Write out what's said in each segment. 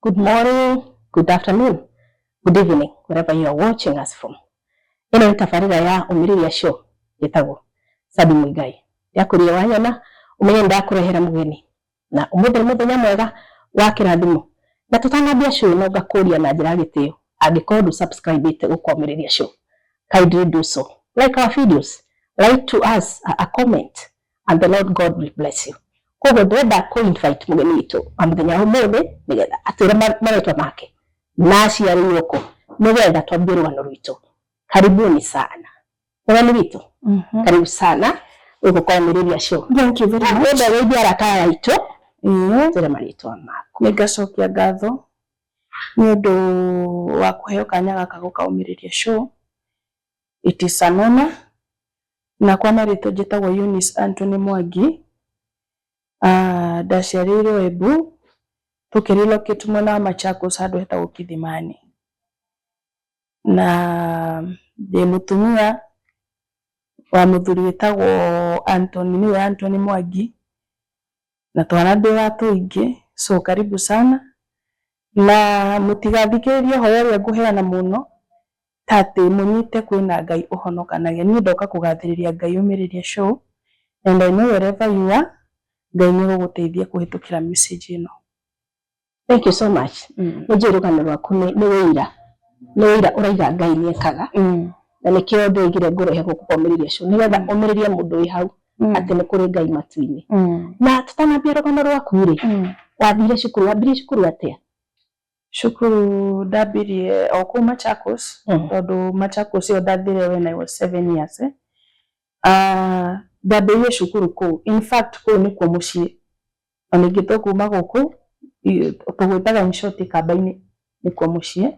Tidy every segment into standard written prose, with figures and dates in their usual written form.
Good morning, good afternoon, good evening, wherever you are watching us from. Ĩno nĩ tabarĩra ya Ũmĩrĩria Show, ĩtagwo Sabi Muigai. Ndakũria wanyona ũmenye ndakũrehera mũgeni, na ũmũthĩ nĩ mũthenya mwega wa kĩrathimo. Na tũtanambia show ĩno, ngakũria na njĩra ya gĩtĩo, angĩkorwo ndũ subscribe ĩte gũkũ Ũmĩrĩria Show, kindly do so. Like our videos, write to us a comment, and the Lord God will bless you. Koguo ndĩrenda kũ invite mũgeni witũ wa mũthenya wa ũmũthĩ nĩgetha atwĩre marĩtwa make na aciarĩirwo kũ, nĩgetha twambie rũgano rwitũ. Karibuni sana, mũgeni witũ. Karibu sana gũkũ kwa Ũmĩrĩria Show. Thank you very much. Ngwenda geithia arata aya aitũ, twĩre marĩtwa maku. Nĩ ngacokia ngatho nĩ ũndũ wa kũheo kanya gaka gũka Ũmĩrĩria Show. It is an honor. Na kwa marĩtwa njĩtagwo Eunice Anthony Mwangi. Ndaciarĩirwo Embu, tũkĩ relocate mwena wa Machakos handũ hetagwo Kithimani. Na ndĩ mũtumia wa mũthuri wĩtagwo Anthony, nĩwe Anthony Mwangi, na twana ndĩ wa tũingĩ, so karibu sana. Na mũtigathikĩrĩrie ũhoro ũrĩa ngũheana mũno ta atĩ mũnyite kwĩna Ngai ũhonokanagia. Niĩ ndoka kũgathĩrĩria Ngai Ũmĩrĩria Show, and I know wherever you are, Ngai nĩ egũgũteithia kũhĩtũkĩra message ĩno. Thank you so much. Nĩ njũĩ rũgano rwaku nĩ wĩira ũraiga Ngai nĩ ekaga, na nĩkĩo ndoigire ngũrehe gũkũ kwa Ũmĩrĩria Show, nĩgetha ũmĩrĩrie mũndũ wĩ hau atĩ nĩ kũrĩ Ngai matu-inĩ. Na tũtanambia rũgano rwaku rĩ, wathire cukuru, wambirie cukuru atĩa? Cukuru ndambirie o kũu Machakos, tondũ Machakos ĩyo ndathire when I was 7 years, eh. Ndambĩrĩirie cukuru kũu, in fact kũu nĩkuo mũciĩ, na ningĩ to kuma gũkũ tũgwĩtaga in short Kamba-inĩ nĩkuo mũciĩ.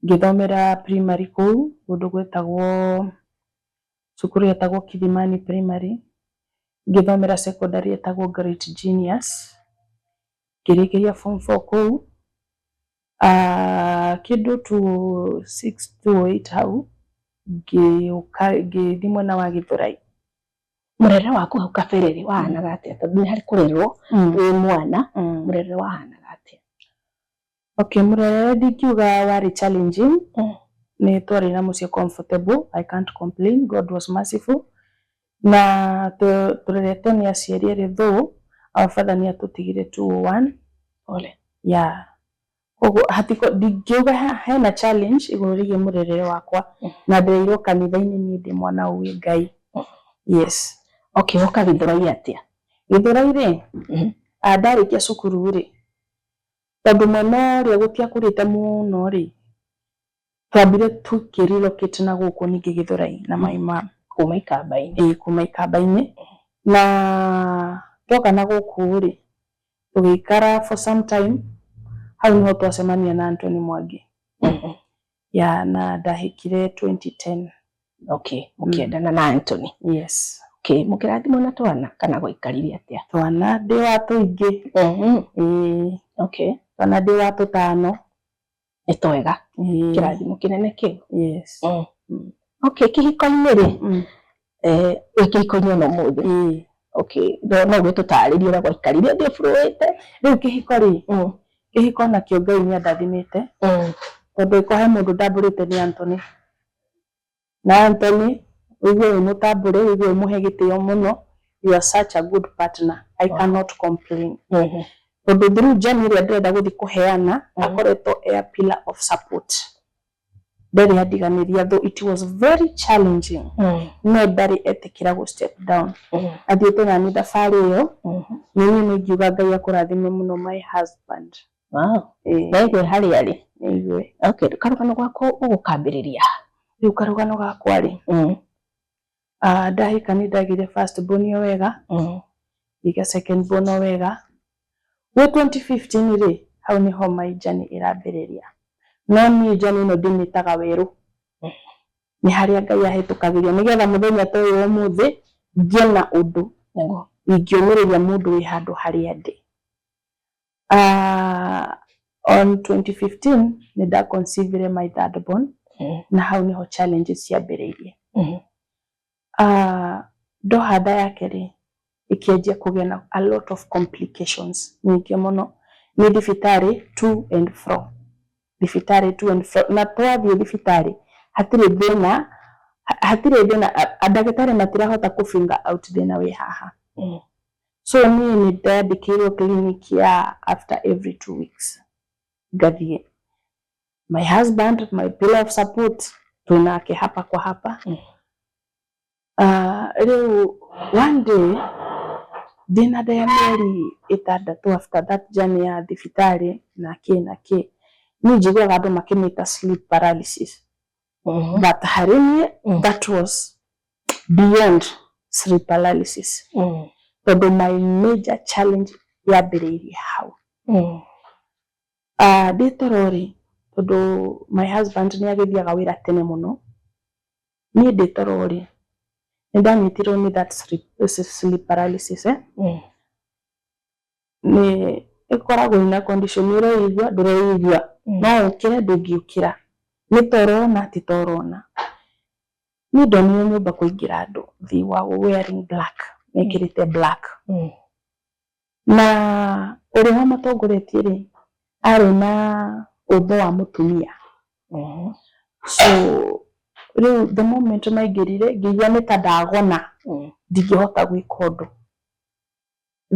Ngĩthomera primary kũu kũndũ gwetagwo, cukuru yetagwo Kithimani Primary. Ngĩthomera secondary yetagwo Great Genius. Ngĩrĩkĩria form 4 kũu kĩndũ 26 28 hau ngĩũka ngĩthiĩ mwena wa Gĩthũrai. Mũrerere waku hau kabere rĩ, wahanaga atĩa? Tondũ nĩ harĩ kũrerwo wĩ mwana, mũrerere wahanaga atĩa? Okay, mũrerere ndingiuga warĩ challenging. Nĩ twarĩ na mũciĩ comfortable, I can't complain, God was merciful. Na tũreretwo nĩ aciari erĩ, though our father nĩ atũtigire 201. Pole. Yeah, koguo hatiko ndingiuga hena challenge igũrũ rĩgiĩ mũrerere wakwa, na ndereirwo kanitha-inĩ, niĩ ndĩ mwana ũĩ Ngai. Yes. Okay, woka Gĩthũrai atĩa? Gĩthũrai rĩ, ndarĩkia cukuru rĩ, tondũ mwena ũrĩa gũtiakũrĩte mũno rĩ, twambire tũkĩ relocate na gũkũ ningĩ Gĩthũrai na my mom. Kuma Ikamba-inĩ? Ĩĩ, kuma Ikamba-inĩ. Na twoka na gũkũ rĩ, tũgĩikara for some time, hau niho twacemania na Anthony Mwangi. Ya, na ndahikire 2010. Okay, mũkĩendana na Anthony? Yes. Okay, mũkĩrathimwo na twana kana gwaikarire atĩa? Twana ndĩ wa tũingĩ. Ĩĩ. Twana ndĩ wa tũtano. Nĩ twega. Ĩĩ. Kĩrathimo kĩnene kĩu. Yes. Okay, kĩhiko-inĩ rĩ, wĩ kĩhiko-inĩ ona ũmũthĩ? Ĩĩ. Okay, no ũgĩtũtarĩrie ũrĩa gwaikarire ũthiĩ bũrũĩte? Rĩu kĩhiko rĩ, kĩhiko nakĩo Ngai nĩ andathimĩte, tondũ ĩko he mũndũ ndambũrĩte nĩ Anthony. Na Anthony, ũigue wĩ mũtambũre, ũigue ũmũhe gĩtĩo mũno, you are such a good partner, I cannot complain, tondũ through journey ĩrĩa ndĩrenda gũthiĩ kũheana, akoretwo e a pillar of support, ndarĩ andiganĩria, though it was very challenging, no ndarĩ etĩkĩra gũ step down, athiĩte nani thabarĩ ĩyo. Nĩ niĩ nĩ ingiuga Ngai akũrathime mũno, my husband. Ĩĩ. Naigue harĩa arĩ. Nĩigue. Okay, karũgano gwaku ũgũkambĩrĩria? Rĩu karũgano gakwa rĩ, ndahika nĩ ndagĩire first born o wega, ngĩgĩa second born o wega. Gwĩ 2015 rĩ, hau niho my journey ĩrambĩrĩria, no niĩ journey ĩno ndĩmĩtaga werũ, nĩ harĩa Ngai ahĩtũkagĩria nĩgetha mũthenya ta ũyũ wa ũmũthĩ ngĩe na ũndũ ingĩũmĩrĩria mũndũ wĩ handũ harĩa ndĩ. On 2015 nĩ nda conceivire my third born, na hau niho challenges ciambĩrĩirie. Ndoha nda yake rĩ, ĩkĩanjia kũgĩa na a lot of complications nyingĩ mũno. Nĩ thibitarĩ to and fro, thibitarĩ to and fro, na twathiĩ thibitarĩ hatirĩ thĩna, hatirĩ thĩna, ndagĩtarĩ matirahota kũ finger out thĩna wĩ haha. So niĩ nĩ ndandĩkĩirwo clinic ya after every 2 weeks ngathiĩ. My husband, my pillar of support, twĩnake hapa kwa hapa. Rĩu one day ndĩna nda ya mĩeri 6, after that journey ya thibitarĩ na kĩ na kĩ, niĩ njiguaga andũ makĩmĩta sleep paralysis, but harĩ niĩ that was beyond sleep paralysis, tondũ my major challenge yambĩrĩirie hau. Ndĩ toro rĩ, tondũ my husband nĩ agĩthiaga wĩra tene mũno, niĩ ndĩ toro rĩ, nĩ ndanyitirwo nĩ that sleep paralysis, eh? Nĩ ĩkoragwo ina condition ũreigua ndũreigua, no ũkĩre ndũngĩũkĩra, nĩ toro na ti toro. Na niĩ ndonire nyũmba kũingĩra andũ, they were wearing black, mekĩrĩte black, na ũrĩa wamatongoretie rĩ, arĩ na ũmbo wa mũtumia. So rĩu the moment maingĩrire, ngĩigua nĩ ta ndagona, ndingĩhota gwĩka ũndũ.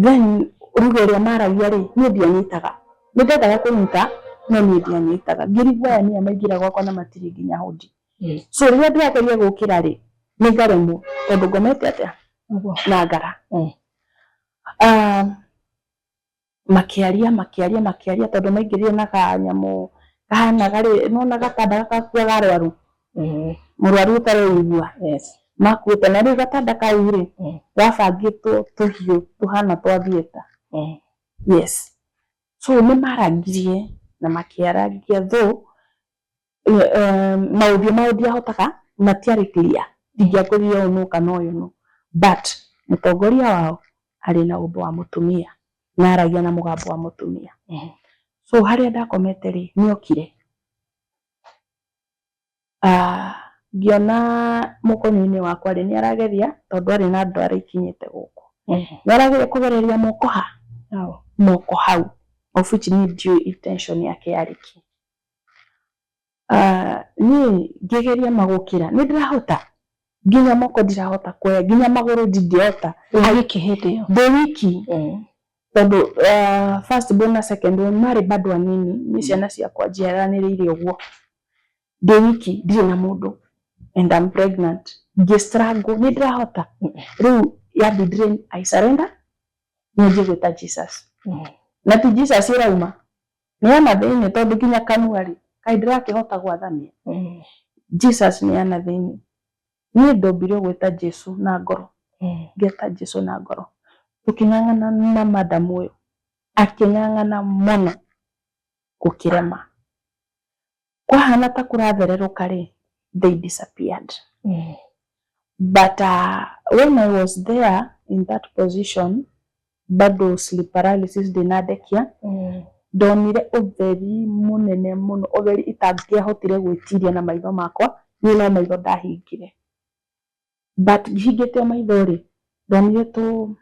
Then ruga ĩrĩa maragia rĩ, niĩ ndianyitaga, nĩ ndendaga kũnyita no niĩ ndianyitaga. Ngĩrigwo aya nĩa maingĩra gwakwa na matirĩ nginya hodi. So rĩrĩa ndĩrageria gũkĩra rĩ, nĩ ngaremwo, tondũ ngomete atĩa na ngara. Makĩaria, makĩaria, makĩaria, tondũ maingĩrire na kanyamũ kahana garĩ nona gatanda gakakuaga arwaru, mũrwaru ũtareigua. Makuĩte na rĩu gatanda kau rĩ, gabangĩtwo tũhiũ tũhana twa theatre. Yes, so nĩ marangirie na makĩarangia, though maũthiũ mao ndiahotaga, matiarĩ clear, ndingĩakorire ũyũ nũ kana ũyũ nũ, but mũtongoria wao arĩ na ũmbo wa mũtumia na aragia na mũgambo wa mũtumia. So harĩa ndakomete rĩ, nĩ okire, ngĩona mũkonyo-inĩ wakwa rĩ, nĩ arageria, tondũ arĩ na ndwara ikinyĩte gũkũ, nĩ arageria kũgereria moko ha moko hau, of which niĩ ndiũĩ intention yake yarĩ kĩ. Niĩ ngĩgeria magũkĩra, nĩ ndĩrahota, nginya moko ndirahota kuoya, nginya magũrũ ndingĩhota. Wĩ wiki hĩndĩ ĩyo? Ndĩ wiki, tondũ first born na second born marĩ bado anini, nĩ ciana ciakwa njiaranĩrĩire ũguo. Ndĩ wiki, ndirĩ na mũndũ, and I'm pregnant. Ngĩ struggle, nĩ ndĩrahota. Rĩu yambindire I surrender, nyanjie gwĩta Jesus, na ti Jesus ĩrauma nĩ ya na thĩinĩ, tondũ nginya kanua rĩ, kaĩ ndĩrakĩhota gwathamia? Jesus nĩ ya na thĩinĩ. Niĩ ndombire gwĩta Jesu na ngoro, ngeta Jesu na ngoro. Tũkĩng'ang'ana na madamu ũyũ, akĩng'ang'ana mũno gũkĩrema, kwahana ta kũrathererũka rĩ, they disappeared. But when I was there in that position, bado sleep paralysis ndĩnandekia, ndonire ũtheri mũnene mũno, ũtheri itangĩahotire gwĩtiria na maitho makwa. Niĩ no maitho ndahingire, but hingĩte o maitho rĩ, ndonire tũ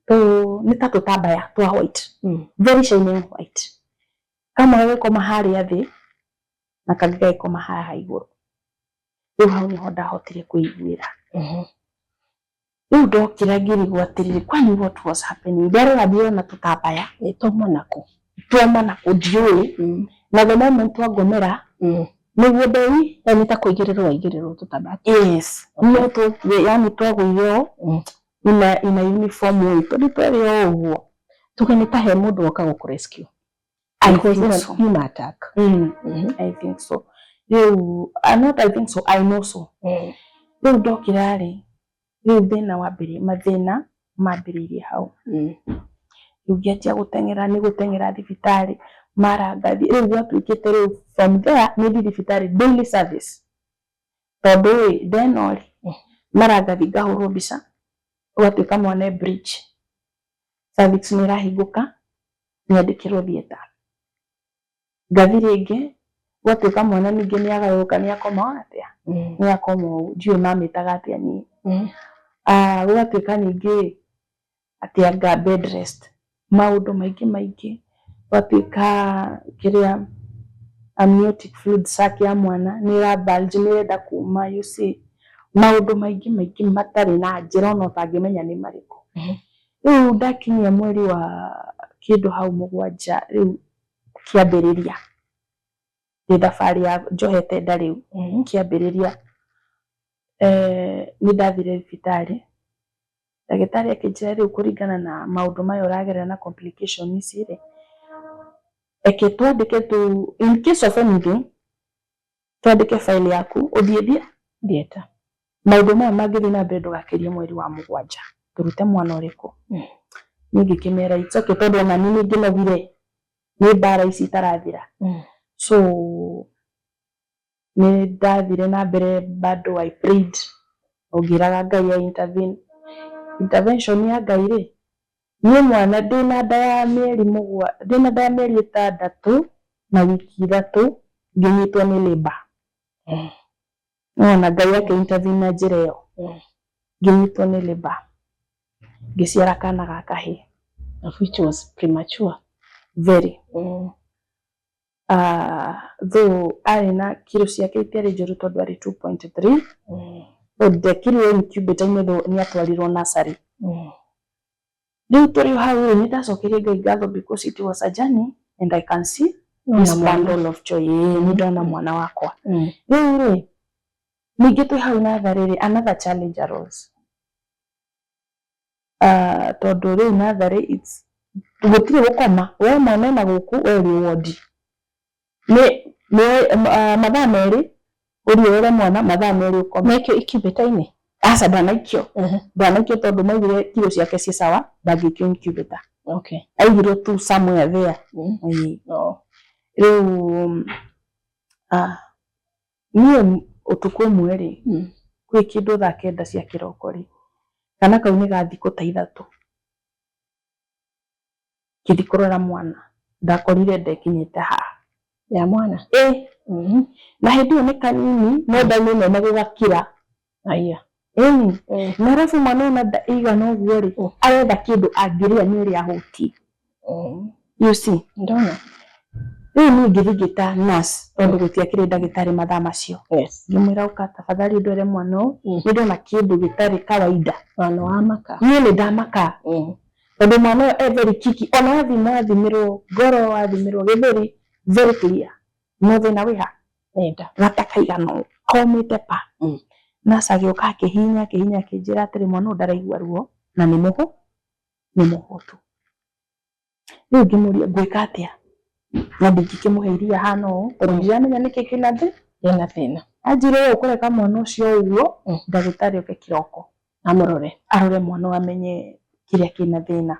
tũ nĩ ta tũtambaya twa white, very shining white, kamwe gagĩkoma harĩa thĩ na kangĩ gagĩkoma haha igũrũ. Rĩu hau nĩho ndahotire kwĩiguĩra. Rĩu ndokĩra ngĩrigwo atĩrĩrĩ, kwani what was happening? Ndarora ndĩrona tũtambaya. Twauma nakũ? Twauma nakũ ndiũĩ, na the moment twangomera nĩguo ndei Nĩ ta kũigĩrĩrwo waigĩrĩrwo tũtambaya? Yes, no tu yani twagũire o ina uniform way, tondũ twarĩ o ũguo. Tuge nĩ ta he mũndũ woka gũkũ rescue. I Because think ĩno so. yuma attack. I think so. Rĩu not I think so, I know so. Rĩu ndokĩra rĩ, rĩu thĩna wambĩrĩria, mathĩna mambĩrĩirie hau. Rĩu ngĩanjia gũteng'era, nĩ gũteng'era thibitarĩ, mara ngathiĩ. Rĩu gwatuĩkĩte rĩu from there nĩ thiĩ thibitarĩ daily service, tondũ ĩ ndeno rĩ, mara ngathiĩ ngahũrwo mbica, ũgatuĩka mwana e breech, cervix nĩ ĩrahingũka, nyandĩkĩrwo theatre. Ngathi rĩngĩ, gwatuĩka mwana ningĩ nĩ agarũrũka, nĩ akoma atĩa, nĩ akoma ũũ, ndiũĩ mamĩtaga atĩa niĩ. Gũgatuĩka ningĩ atĩ anga bed rest, maũndũ maingĩ maingĩ. Gwatuĩka kĩrĩa amniotic fluid sac ya mwana nĩ ĩra bulge, nĩ ĩrenda kuma, you see, maũndũ maingĩ maingĩ matarĩ na njĩra ona ũtangĩmenya nĩ marĩkũ. Rĩu ndakinyia mweri wa kĩndũ hau 7 rĩu kĩambĩrĩria ndĩ thabarĩ ya njohete nda rĩu kĩambĩrĩria, nĩ ndathire thibitarĩ, ndagĩtarĩ akĩnjĩra rĩu kũringana na maũndũ maya ũragerera na complication ici rĩ, reke twandĩke tu in case of anything, twandĩke file yaku ũthiĩ thiĩ theatre. Maũndũ maya mangĩthiĩ na mbere ndũgakĩrie mweri wa 7 tũrute mwana ũrĩkũ. Niĩ ngĩkĩmera it's okay, tondũ ona niĩ nĩngĩnogire nĩ mbara ici itarathira. So nĩ ndathire na mbere, bado I prayed, ngĩraga Ngai a intervene. Intervention ya Ngai rĩ, niĩ mwana ndĩna nda ya mĩeri ndĩna nda ya mĩeri 6 na wiki 3 ngĩnyitwo nĩ labour. Nĩwona Ngai akĩ intervene na njĩra ĩyo, ngĩnyitwo nĩ labour, ngĩciara kana ga kahĩĩ. Of which was premature. Very. Though arĩ na kiro ciake itiarĩ njũru tondũ arĩ 2.3. Ndekĩrirwo incubator-inĩ though nĩ atwarirwo nursery. Rĩu tũrĩ o hau rĩ, nĩ ndacokeria Ngai ngatho because it was a journey and I can see this bundle of joy. Ĩĩ, nĩ ndona mwana wakwa. Rĩu rĩ, ningĩ twĩ hau natharĩ rĩ, another challenge arose. Tondũ rĩu natharĩ it's gũtirĩ gũkoma, we mwana ena gũkũ, we ũrĩ wondi. Nĩ mathaa 2 ũriũrĩre mwana, mathaa 2 ũkome. Mekio incubator-inĩ? Aca, ndanaikio. Ndanaikio tondũ maugire kiro ciake ciĩ sawa, ndangĩikio incubator. Aigirwo tu somewhere there. Ĩĩ. Rĩu niĩ ũtukũ ũmwe rĩ, kwĩ kĩndũ thaa 9 cia kĩroko rĩ, kana kau nĩ ga thikũ ta 3 ngĩthiĩ kũrora mwana, ndakorire ndekinyĩte haha. Ya mwana? Ĩĩ. Na hĩndĩ ĩyo nĩ kanini, no nda-inĩ nene gũgakira. Aya. Ĩni. Na arabu mwana ena nda ĩigana ũguo rĩ, aretha kĩndũ angĩrĩa nĩ ũrĩa ahũtiĩ. You see? Ndona. Rĩu niĩ ngĩthiĩ ngĩta nurse tondũ gũtiakĩrĩ ndagĩtarĩ mathaa macio. Ngĩmwĩra ũka tafadhali ndware mwana ũyũ, nĩ ndona kĩndũ gĩtarĩ kawaida. Mwana wa maka. Niĩ nĩ ndamaka. Tondũ mwana ũyũ e very kiki, ona athimwo athimĩrwo ngoro, athimĩrwo gĩthũri, very clear. No thĩna wĩ ha? Nĩ nda. Gata kaigana ũũ, komĩte pa. Nurse agĩũka akĩhihinya akĩhihinya akĩnjĩra atĩrĩ, mwana ũyũ ndaraigua ruo na nĩ mũhũtu. Rĩu ngĩmũria ngwĩka atĩa? Na ndingĩkĩmũhe iria hana ũũ tondũ ndiramenya nĩkĩ kĩna kĩna thĩna. Anjĩre ũũ, ũkũreka mwana ũcio ũguo, ndagĩtarĩ oke kĩroko amũrore, arore mwana ũyũ amenye kĩrĩa kĩna thĩna.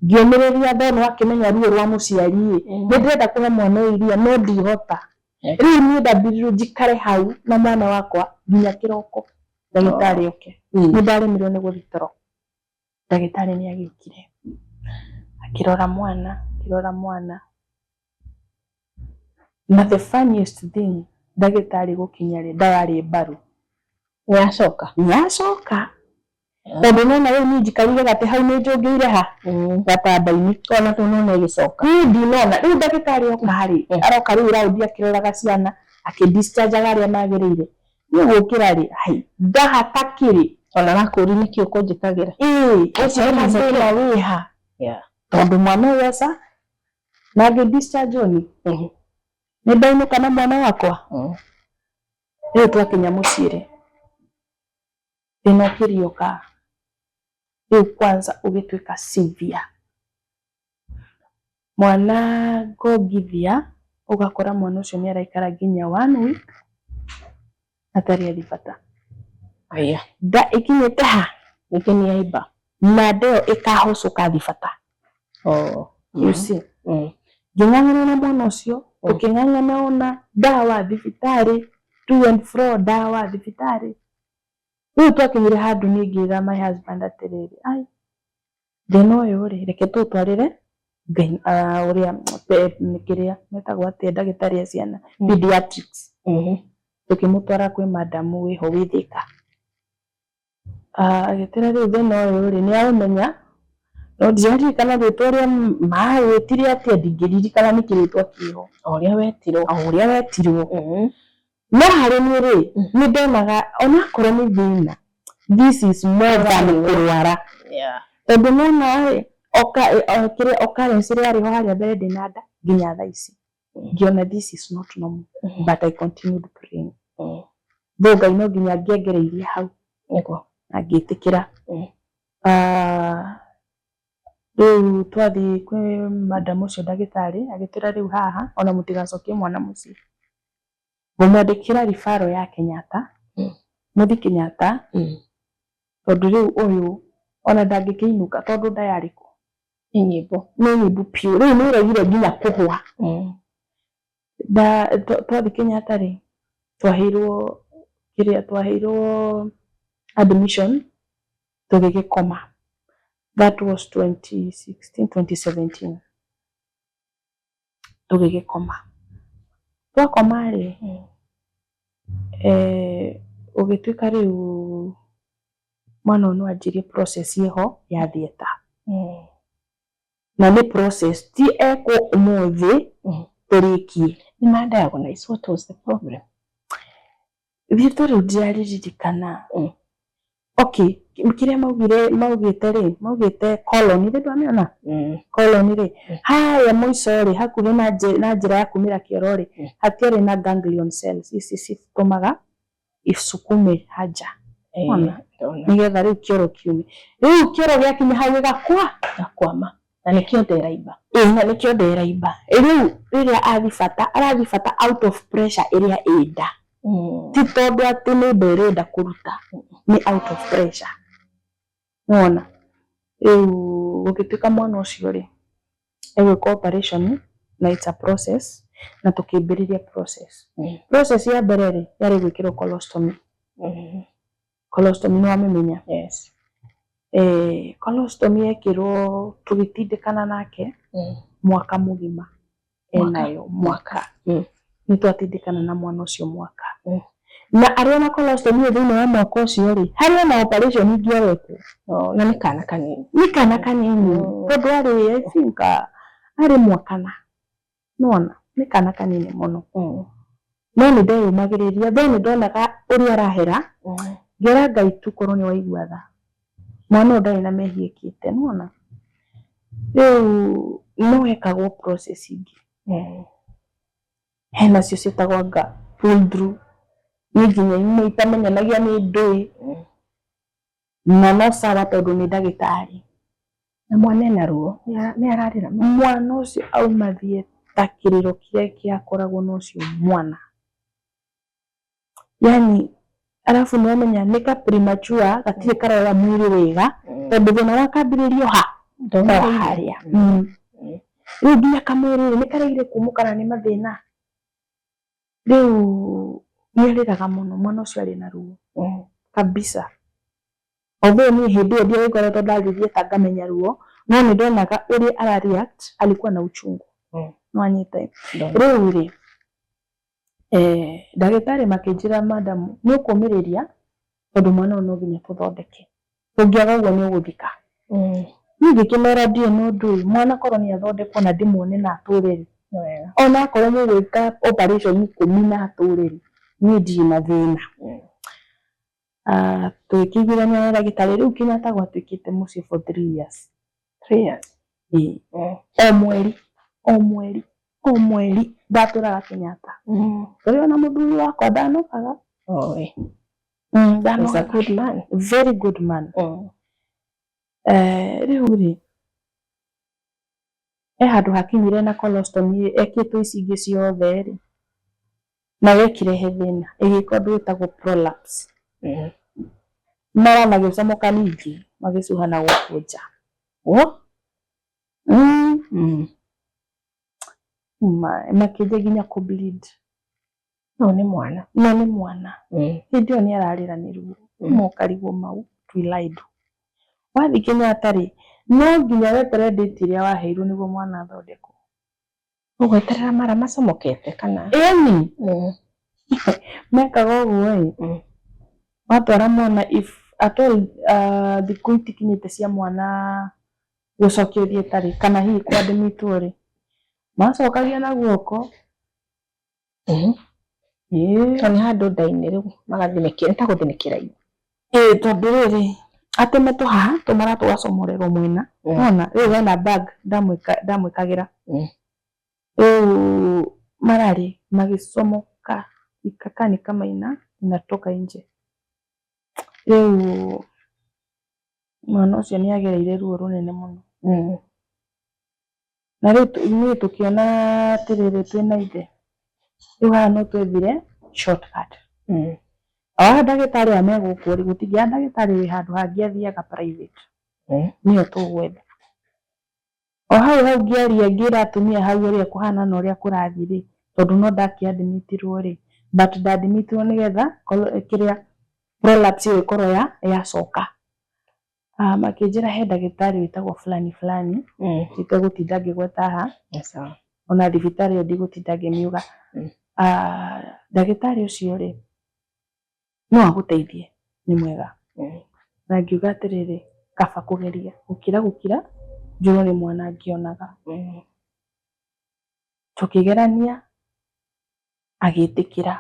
Ngĩũmĩrĩria thono akĩmenya ruo rwa mũciari ĩ, nĩ ndĩrenda kũhe mwana ũyũ iria no ndihota. Rĩu niĩ ndambirirwo njikare hau na mwana wakwa nginya kĩroko ndagĩtarĩ oke. Nĩ ndaremirwo nĩ gũthiĩ toro. Ndagĩtarĩ nĩ agĩũkire akĩrora mwana, akĩrora mwana. Na the funniest thing, ndagĩtarĩ gũkinya rĩ, nda yarĩ mbaru. Nĩ acoka? Nĩ acoka. Tondũ nĩwona rĩu niĩ njikarire gatĩ hau nĩ njũngĩire ha? Gatanda-inĩ. Ona ndũnona ĩgĩcoka? Niĩ ndinona. Rĩu ndagĩtarĩ oka rĩ, aroka rĩu round akĩroraga ciana, akĩ discharge-aga arĩa magĩrĩire. Niĩ gũkĩra rĩ, hai, ndahata kĩrĩ. Ona arakũria nĩkĩ ũkũnjĩkagĩra? Ĩĩ, ũcio thĩna wĩ ha? Tondũ mwana ũyũ eca, na ngĩ discharge ni, nĩ ndainũka na mwana wakwa. Rĩu twakinya mũciĩ rĩ, thĩna ũkĩriũka, rĩu kwanza ũgĩtuĩka severe. Mwana ngongithia, ũgakora mwana ũcio nĩ araikara nginya 1 week atarĩ athiĩ bata. Aya. Nda ĩkinyĩte ha? Ningĩ nĩ yaimba. Na nda ĩyo ĩkahũcũka thiĩ bata. You see? Ngĩng'ang'ana na mwana ũcio, tũkĩng'ang'ana ona ndawa thibitarĩ, to and fro ndawa thibitarĩ. Rĩu twakinyire handũ niĩ ngĩra my husband atĩrĩrĩ, ai, thĩna ũyũ rĩ, reke tũũtwarĩre ũrĩa kĩrĩa metagwo atĩa ndagĩtarĩ a ciana, pediatrics. Tũkĩmũtwara kwĩ madam wĩho wĩ Thĩka. Agĩtwĩra rĩu thĩna ũyũ rĩ, nĩ aũmenya, No ndiraririkana rĩtwa rĩa mawĩtire atĩa, ndingĩririkana nĩkĩ rĩtwa kĩho. O ũrĩa wetirwo. O ũrĩa wetirwo. No harĩ niĩ rĩ, nĩ ndonaga onakorwo nĩ thĩna, this is more than kũrwara. Tondũ nona rĩ, kĩrĩa occurrence ĩrĩa yarĩ ho harĩa mbere ndĩna nda nginya thaa ici, ngĩona this is not normal, but I continued praying. Though Ngai no nginya angĩongereirie hau na ngĩtĩkĩra. Rĩu twathiĩ kwĩ madam ũcio ndagĩtarĩ agĩtwĩra rĩu haha ona mũtigacokie mwana mũciĩ, ngũmwandĩkĩra referral ya Kenyatta, mũthiĩ Kenyatta, tondũ rĩu ũyũ ona ndangĩkĩinũka tondũ nda yarĩ kũ? Nĩ nyimbo. Nĩ nyimbo piũ, rĩu nĩ ĩregire nginya kũhwa. Twathiĩ Kenyatta rĩ, twaheirwo kĩrĩa, twaheirwo admission tũgĩgĩkoma. That was 2016, 2017. Tũgĩgĩkoma. Twakoma rĩ, ũgĩtuĩka rĩu mwana ũyũ no anjirie process ĩho ya theatre. Na nĩ process ti ekwo ũmũthĩ tũrĩkie. Nĩ ma diagnose what was the problem? Rĩtwa rĩu ndiraririkana. Okay, kĩrĩa maugire, maugĩte rĩ, maugĩte colon, ithe ndwamĩona? Colon rĩ, harĩa mũico rĩ, hakuhĩ na njĩra ya kumĩra kĩoro rĩ, hatiarĩ na ganglion cells, ici citũmaga isukume haja. Ona nĩgetha rĩu kĩoro kiume. Rĩu kĩoro gĩakinya hau gĩgakwa. Gakwama. Na nĩkĩo ndĩraimba. Ĩĩ, na nĩkĩo ndĩraimba. Rĩu rĩrĩa athi bata, arathi bata out of pressure ĩrĩa ĩ nda. Ti tondũ atĩ nĩ nda ĩrenda kũruta, nĩ out of pressure. Nĩwona? Rĩu gũgĩtuĩka mwana ũcio rĩ, egwĩkwo operation na it's a process, na tũkĩambĩrĩria process. Process ya mbere rĩ, yarĩ gwĩkĩrwo colostomy. Colostomy nĩ wamĩmenya? Yes. Colostomy yekĩrwo tũgĩtindĩkana nake mwaka mũgima enayo, mwaka. Nĩ twatindĩkana na mwana ũcio mwaka. Na arĩ ona colostomy thĩinĩ wa mwaka ũcio rĩ, harĩ ona operation ingĩ arekwo. Na nĩ kana kanini. Nĩ kana kanini. Tondũ arĩ, I think, arĩ mwaka na. Nĩwona? Nĩ kana kanini mũno. No nĩ ndeyũmagĩrĩria, though nĩ ndonaga ũrĩa arahera, ngĩra Ngai tu korwo nĩ waigua tha. Mwana ũyũ ndarĩ na mehia ekĩte, nĩwona? Rĩu no hekagwo process ingĩ. Hena cio ciĩtagwo anga pull through. Niĩ nginya imwe itamenyanagia nĩ ndũĩ. Na no sawa tondũ nĩ ndagĩtarĩ. Na mwana ena ruo, nĩ ararĩra. Mwana ũcio auma theatre kĩrĩro kĩrĩa kĩakoragwo na ũcio mwana. Yani arabu nĩ wamenya nĩ ka premature, gatirĩ karoya mwĩrĩ wega, tondũ thĩna wakambĩrĩrio ha? O harĩa. Rĩu nginya kamwĩrĩ nĩ karegire kumũkana nĩ mathĩna. Rĩu nĩ arĩraga mũno, mwana ũcio arĩ na ruo kabisa. Although niĩ hĩndĩ ĩyo ndiagĩkoretwo ndathiĩ theatre ngamenya ruo, no nĩ ndonaga ũrĩa ara react, alikuwa na uchungu. Nĩwanyita? Rĩu rĩ, ndagĩtarĩ makĩnjĩra madam nĩ ũkũmĩrĩria tondũ mwana ũyũ no nginya tũthondeke. Tũngĩaga ũguo nĩ ũgũthika. Niĩ ngĩkĩmera ndirĩ na ũndũ ĩ, mwana korwo nĩ athondekwo na ndĩmuone na atũre rĩ, ona akorwo mũgwĩka operation 10 na atũre rĩ, niĩ ndirĩ na thĩna. Tũgĩkĩiguithania na ndagĩtarĩ, rĩu Kenyatta gwatuĩkĩte mũciĩ for 3 years. 3 years? Ĩĩ. O mweri, o mweri, o mweri ndatũraga Kenyatta. Tũrĩ ona mũthuri wakwa ndanokaga. He's a good man. Very good man. Rĩu rĩ, he handũ hakinyire na colostomy ekĩtwo ici ingĩ ciothe rĩ, na wekire he thĩna, ĩgĩka ũndũ wĩtagwo prolapse. Mara magĩcomoka ningĩ, magĩcuha na gũkũ nja. Makĩnjia nginya kũ bleed. No nĩ mwana. No nĩ mwana. Hĩndĩ ĩyo nĩ ararĩra nĩ ruo. Mokarigwo mau twilaidu. Wathiĩ Kenyatta rĩ, no nginya weterere date ĩrĩa waheirwo nĩguo mwana athondekwo. Ũgweterera mara macomokete kana? Ĩni. Mekaga ũguo ĩ. Watwara mwana if at all thikũ itikinyĩte cia mwana Gũcokio thiĩtarĩ kana hihi kwadmitwo rĩ, macokagia na guoko. Ĩĩ. To nĩ handũ nda-inĩ rĩu magathinĩkĩra, nĩ ta gũthinĩkĩra irio. Ĩĩ, tondũ rĩrĩ, atemetwo haha tũmara tũgacomorerwo mwena. Nona rĩu hena bag ndamwĩkagĩra. Rĩu mararĩ magĩcomoka ikakaa ni kama inatoka nje. Rĩu mwana ũcio nĩ agereire ruo rũnene mũno. Na rĩu niĩ tũkĩona atĩrĩrĩ, twĩna ithe rĩu haha no twethire shortcut. O aya ndagĩtarĩ aya me gũkũ rĩ, gũtingĩaga ndagĩtarĩ wĩ handũ hangĩ athiaga private. Nĩyo tũgwetha. O hau hau ngĩaria, ngĩra atumia hau ũrĩa kũhana na ũrĩa kũrathiĩ rĩ, tondũ no ndakĩadmitirwo rĩ, but ndadmitirwo nĩgetha kĩrĩa prolapse ĩyo ĩkorwo ya yacoka. Ah, makĩnjĩra he ndagĩtarĩ wĩtagwo fulani fulani. Itegũtinda ngĩgweta haha. Nĩ sawa. Ona thibitarĩ ĩyo ndigũtinda ngĩmiuga. Ah, ndagĩtarĩ ũcio rĩ, no agũteithie, nĩ mwega. Na ngiuga atĩrĩrĩ, kaba kũgeria gũkira gũkira njũrwo nĩ mwana ngĩonaga. Tũkĩgerania, agĩtĩkĩra,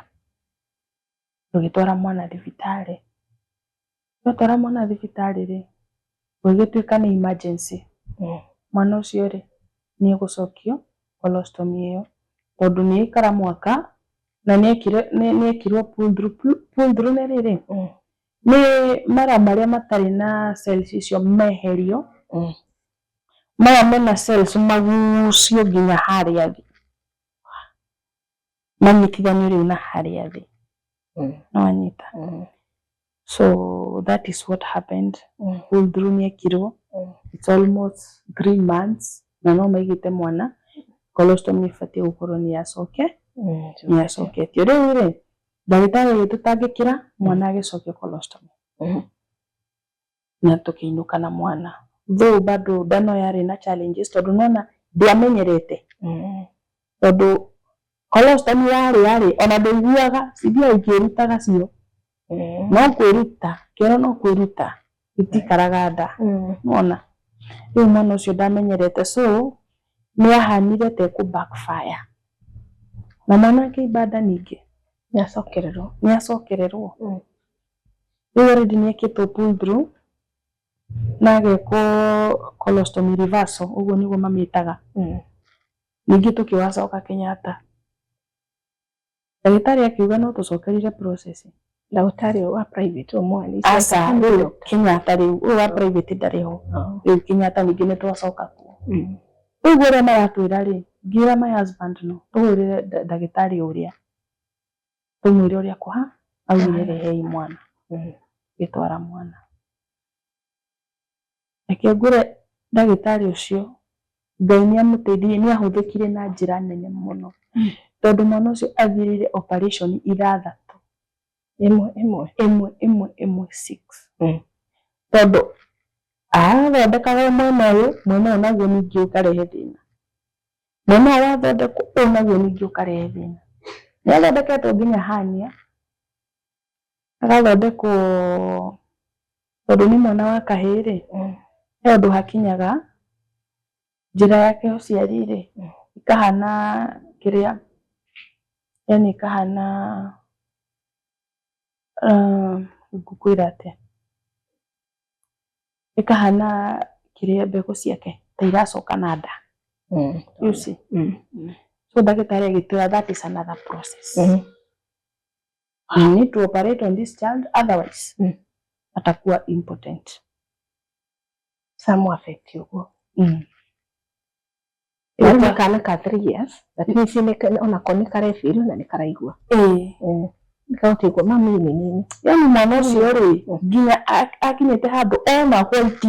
tũgĩtwara mwana thibitarĩ. Twatwara mwana thibitarĩ rĩ, gũgĩtuĩka nĩ emergency. Mwana ũcio rĩ, nĩ egũcokio colostomy ĩyo tondũ nĩ aikara mwaka na nĩ ekirwo pull through. Pull through nĩ rĩrĩ, nĩ mara marĩa matarĩ na cells icio meherio, maya mena cells magucio nginya harĩa thĩ, manyitithanio rĩu na harĩa thĩ. No wanyita? So that is what happened. Pull through nĩ ekirwo. It's almost 3 months na no maigĩte mwana colostomy ĩbatiĩ gũkorwo nĩ yacoke nĩ yacoketio. Rĩu rĩ, ndagĩtarĩ agĩtũtangĩkĩra, mwana agĩcokio colostomy na tũkĩinũka na mwana, though bado nda no yarĩ na challenges tondũ nona ndiamenyerete, tondũ colostomy yarĩ ona ndũiguaga cithiaga ikĩrutaga cio. No kwĩruta kĩoro, no kwĩruta, itikaraga nda. Nona rĩu mwana ũcio ndamenyerete, so nĩ ahanire ta ekũ backfire na mwana akĩimba nda ningĩ. Nĩ acokererwo. Nĩ acokererwo. Rĩu already nĩ ekĩtwo pull through na agekwo colostomy reversal, ũguo nĩguo mamĩtaga. Ningĩ tũkĩwacoka Kenyatta, ndagĩtarĩ akiuga no tũcokerire process. Ndagĩtarĩ wa private ũmwe? Aca, rĩu Kenyatta, rĩu ũyũ wa private ndarĩ ho. Rĩu Kenyatta ningĩ nĩ twacoka kuo. Rĩu ũrĩa maratwĩra rĩ, ngĩra my husband no tũhũrĩre ndagĩtarĩ ũrĩa, tũmwĩre ũrĩa kũha augire, rehei mwana. Ngĩtwara mwana. Reke ngwĩre, ndagĩtarĩ ũcio Ngai nĩ amũteithirie, nĩ ahũthĩkire na njĩra nene mũno, tondũ mwana ũcio athirire operation ithathatũ. Ĩmwe ĩmwe? Ĩmwe ĩmwe ĩmwe, six. Tondũ athondekaga mwena ũyũ, mwena ũyũ naguo ningĩ ũkarehe thĩna, mwena ũyũ wathondekwo ũyũ naguo ningĩ ũkarehe thĩna. Nĩ athondeketwo nginya hernia, agathondekwo, tondũ nĩ mwana wa kahĩĩ rĩ, he ũndũ hakinyaga njĩra yake ya ũciari rĩ, ĩkahana kĩrĩa, yani ĩkahana, ngũkwĩra atĩa, ĩkahana kĩrĩa, mbegũ ciake ta iracoka na nda, you see. So ndagĩtarĩ agĩtwĩra that is another process. We need to operate on this child, otherwise atakuwa impotent. Some affect ũguo. Rĩu nĩ kana ka 3 years, that means onako nĩ karefeel na nĩ karaigua. Ĩĩ. Nĩkagũtigwo mami nĩ nini. Yani mwana ũcio rĩ, nginya akinyĩte handũ ona white,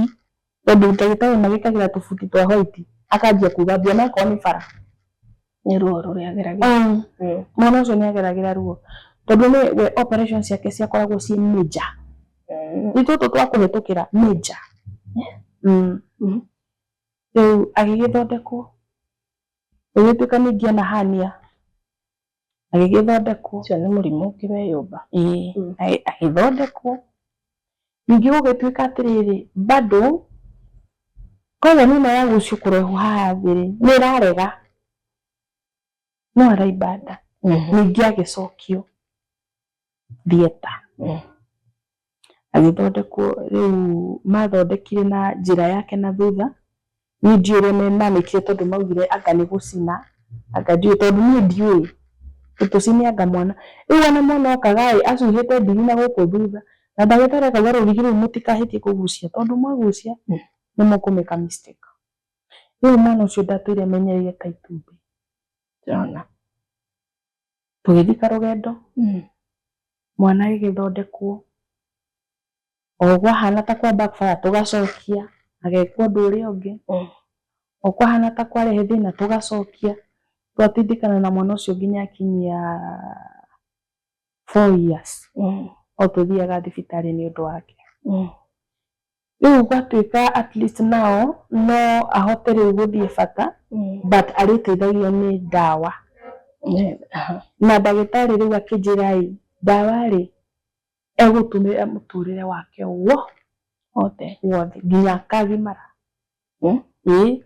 tondũ ndagĩtarĩ magĩkagĩra tũbuti twa white, akanjia kuga mbia onakorwo nĩ bara. Nĩ ruo rũrĩa ageragĩra. Mwana ũcio nĩ ageragĩra ruo tondũ nĩ we operation ciake ciakoragwo ciĩ major. Nĩ tũtũ twa kũhĩtũkĩra, major. Rĩu agĩgĩthondekwo, gũgĩtuĩka ningĩ ena hernia, agĩgĩthondekwo. Ũcio nĩ mũrimũ ũngĩ weyũmba. Ĩĩ, agĩthondekwo. Ningĩ gũgĩtuĩka atĩrĩrĩ, bado Koguo nĩma yagucio kũraihu haha thĩ rĩ, nĩ ĩrarega no araimba nda. Ningĩ agĩcokio theatre, agĩthondekwo. Rĩu mathondekire na njĩra yake na thutha. Niĩ ndiũĩ ũrĩa mamĩkire, tondũ maugire anga nĩ gũcina, anga ndiũĩ, tondũ niĩ ndiũĩ tũcine anga mwana. Rĩu ona mwana okaga ĩ acuhĩte ndigi na gũkũ thutha, na ndagĩtarĩ akauga rũrigi rũu mũtikahĩtie kũgucia, tondũ mwagucia nĩ mũkũmĩka mistake. Rĩu mwana ũcio ndatũire menyereire ta itumbĩ. Ndĩrona. Tũgĩthiĩ karũgendo, mwana agĩgĩthondekwo, o kwahana ta kwa backfire tũgacokia, agekwo ũndũ ũrĩa ũngĩ, o kwahana ta kwarehe thĩna tũgacokia. Twatindĩkana na mwana ũcio nginya akinyia 4 years, o tũthiaga thibitarĩ nĩ ũndũ wake. Rĩu gwatuĩka at least now no ahote rĩu gũthiĩ bata, but arĩteithagio nĩ ndawa. Na ndagĩtarĩ rĩu akĩnjĩra ĩ ndawa rĩ egũtũmĩra mũtũrĩre wake wo wothe, wothe nginya akagimara. Ĩĩ.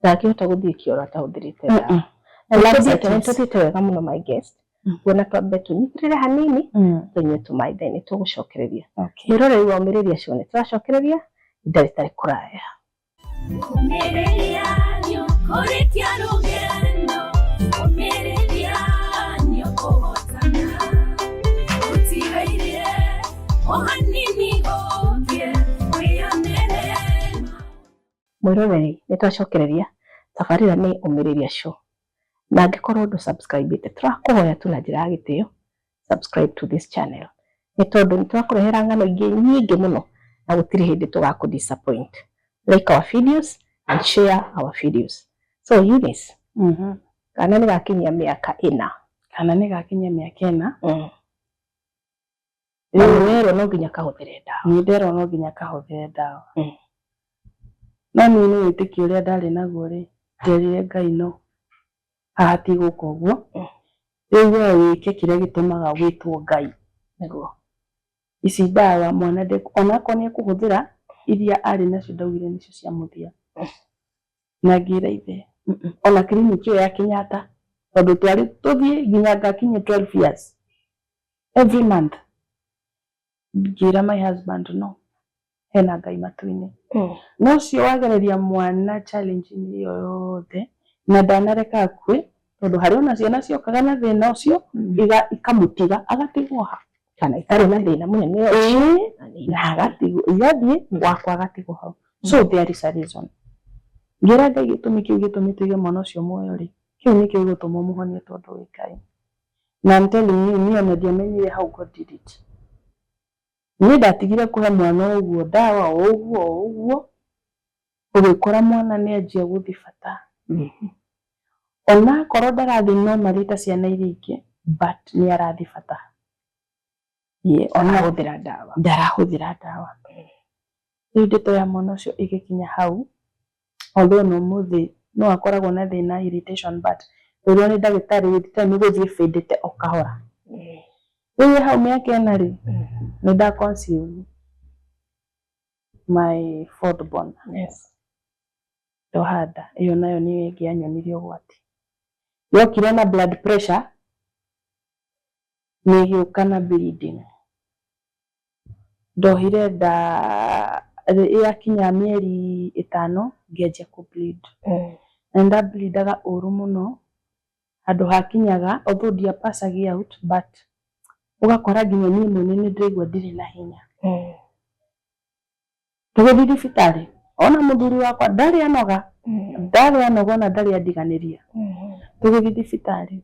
Ndangĩhota gũthiĩ kĩoro atahũthĩrĩte ndawa. Laxatives. Nĩtũthiĩte wega mũno, my guest. Kuona twambe tũnyitĩrĩre hanini, tũnyue tũmaĩ, then nĩtũgũcokereria. Mwĩroreri wa Ũmĩrĩria Show, nĩtũracokereria ihinda rĩtarĩ kũraya. Ũmĩrĩria nĩũkũrĩkia rũgendo, ũmĩrĩria nĩũkũhotana, gũtigaire o hanini gũkĩe wĩyonere. Mwĩroreri, nĩtwacokereria. Tabarĩra nĩ Ũmĩrĩria Show, na angĩkorwo ndũ subscribe ĩte, tũrakũhoya tu na njĩra ya gĩtĩo, subscribe to this channel, nĩ tondũ nĩ tũrakũrehera ng'ano ingĩ nyingĩ mũno na gũtirĩ hĩndĩ tũgakũ disappoint. Like our videos and share our videos. So Eunice, kana nĩ gakinyia mĩaka 4. Kana nĩ gakinyia mĩaka 4. Na nĩ werwo no nginya kahũthĩre ndawa. Nĩ nderwo no nginya kahũthĩre ndawa. No niĩ nĩ wĩtĩkio ũrĩa ndarĩ naguo rĩ, nderire Ngai no haha ti gũka ũguo. Rĩu we wĩke kĩrĩa gĩtũmaga wĩtwo Ngai. Nĩguo. Ici ndawa mwana onakorwo nĩ ekũhũthĩra iria arĩ nacio, ndaugire nĩcio cia mũthia. Na ngĩra ithe, ona kiriniki ĩyo ya Kenyatta, tondũ twarĩ tũthiĩ nginya ngakinyia 12 years every month, ngĩra my husband no hena Ngai matu-inĩ. No ũcio wagereria mwana challenge ĩyo yothe na ndanareka akue, tondũ harĩ ona ciana ciokaga na thĩna ũcio, ikamũtiga agatigwo ha. Kana itarĩ na thĩna mũnene. Ĩĩ. Na nĩ na agatigwo, igathiĩ wakwa agatigwo hau. So there is a reason. Ngĩra Ngai gĩtũmi kĩu gĩtũmĩte ũige mwana ũcio muoyo rĩ, kĩu nĩkĩo gĩgũtũma ũmũhonie, tondũ wĩ Ngai. Na I'm telling you, niĩ ona ndiamenyire how God did it. Niĩ ndatigire kũhe mwana ũguo ndawa o ũguo o ũguo, ũgĩkora mwana nĩ anjia gũthiĩ bata, onakorwo ndarathiĩ normally ta ciana iria ingĩ, but nĩ arathiĩ bata. Yeah, ona Arahũthĩra ndawa. Ndarahũthĩra ndawa. Rĩu ndeto ya mwana ũcio ĩgĩkinya hau, although na ũmũthĩ no akoragwo na thĩna irritation, but rĩrĩa nĩ ndagĩtarĩ with time ĩgũthiĩ ĩbĩndĩte o kahora. Rĩu ĩ hau mĩaka 4 rĩ, nĩ nda conceive my fourth born. Ndoha nda ĩyo nayo nĩyo ĩngĩ yanyonirie ũgwati. Yokire na blood pressure, na ĩgĩũka na bleeding. Ndohire nda yakinya mĩeri 5, ngĩanjia kũ bleed. Na nĩ ndableedaga ũru mũno, handũ hakinyaga although ndiapassagi out, but ũgakora nginya niĩ mwene nĩ ndĩraigua ndirĩ na hinya. Tũgĩthiĩ thibitarĩ, ona mũthuri wakwa ndarĩ anoga, ndarĩ anoga, ona ndarĩ andiganĩria. Tũgĩthiĩ thibitarĩ,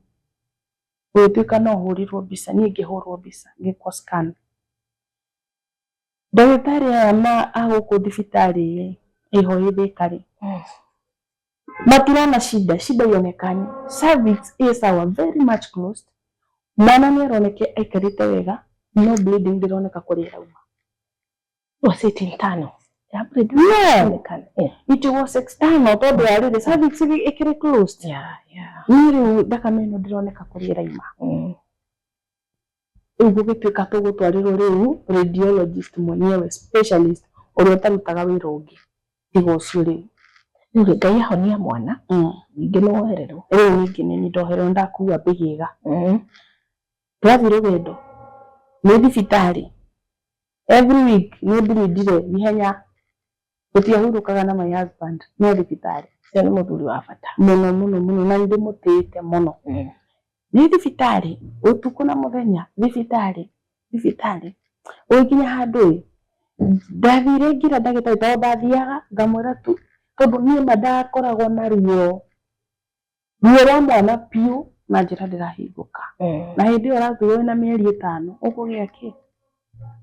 gũgĩtuĩka no hũrirwo mbica. Niĩ ngĩhũrwo mbica, ngĩkwo scan. Ndagĩtarĩ aya ma a gũkũ thibitarĩ ĩho ĩ Thĩka rĩ, matirona shida, shida ionekani. Cervix ĩ sawa, very much closed. Mwana nĩ aroneka aikarĩte wega, no bleeding ndĩroneka kũrĩa ĩrauma. Was it internal? Yeah, No. Yeah. It was external, tondũ ya rĩrĩ cervix ĩkĩrĩ closed. Niĩ rĩu thakame ĩno ndĩroneka kũrĩa ĩrauma. Rĩu gũgĩtuĩka tũgũtwarĩrwo rĩu radiologist mwenyewe, specialist ũrĩa ũtarutaga wĩra ũngĩ tiga ũcio. Rĩu Rĩu Ngai ahonia mwana ningĩ nĩ wohererwo. Rĩu ningĩ nĩ niĩ ndohererwo, ndakua mbĩgĩga. Twathiĩ rũgendo nĩ thibitarĩ every week, nĩ ndindire ihenya, tũtiahurũkaga na my husband, no thibitarĩ. Ũcio nĩ mũthuri wa bata. Mũno mũno mũno, na nĩ ndĩmũtĩĩte mũno. Nĩ thibitarĩ ũtukũ na mũthenya, thibitarĩ, thibitarĩ, ũgĩkinya handũ ĩ, ndathire ngĩra ndagĩtarĩ, tondũ ndathiaga ngamwĩra tu, tondũ niĩ ma ndakoragwo na ruo, ruo rwa mwana piũ, na njĩra ndĩrahingũka. Na hĩndĩ ĩyo ũrakuo wĩna mĩeri 5, ũkũgĩa kĩ?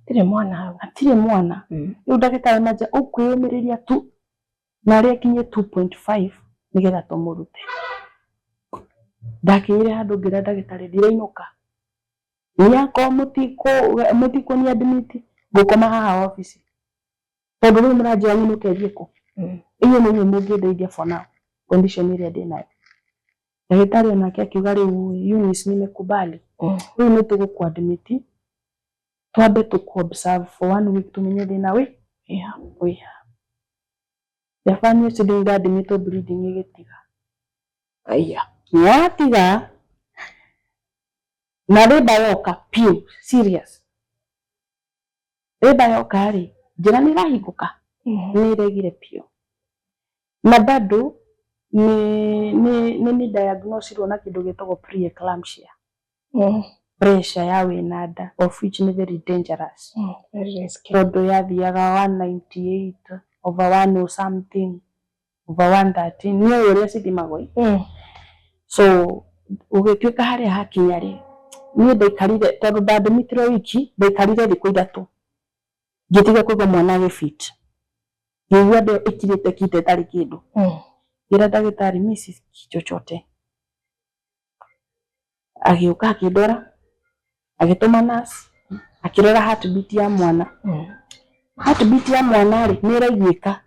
Hatirĩ mwana hau. Hatirĩ mwana. Rĩu ndagĩtarĩ manjĩra ũkwĩyũmĩrĩria tu na arĩa akinyie 2.5 nĩgetha tũmũrute. Ndakinyire handũ ngĩra ndagĩtarĩ, ndirainũka, niĩ akorwo mũtikũni admit, ngũkoma haha obici, tondũ rĩu mũranjĩra nyinũke thiĩ kũ? Inyuĩ nĩ inyuĩ mũngĩndeithia for now, condition ĩrĩa ndĩnayo. Ndagĩtarĩ onake akiuga, "Rĩu Eunice, nimekubali, rĩu nĩ tũgũkũ admit, twambe tũkũ observe for one week, tumenye thĩna wĩ wĩ ha." Jabani ũcio ndĩ bleeding ĩgĩtiga. Aya. Yatiga na labour yoka piũ, serious labour yoka rĩ, njĩra nĩ ĩrahingũka, nĩ ĩregire piũ, na bado nĩ diagnosirwo na kĩndũ gĩtagwo pre-eclampsia, pressure ya wĩna nda, of which nĩ very dangerous. Very risky. Tondũ yathiaga 198 over 1 or something over 113, nĩ ũrĩa cithimagwo ĩ. So ũgĩtuĩka harĩa hakinya rĩ, niĩ ndaikarire, tondũ ndadmitirwo wiki, ndaikarire thikũ 3 ngĩtiga kũigua mwana agĩbit, ngĩigua ndĩo ĩkirĩte kite ĩtarĩ kĩndũ. Ngĩra ndagĩtarĩ, "Mi sisikii chochote." Agĩũka akĩndora, agĩtũma nurse, akĩrora heartbeat ya mwana. Heartbeat ya mwana rĩ, nĩ ĩraiguĩka,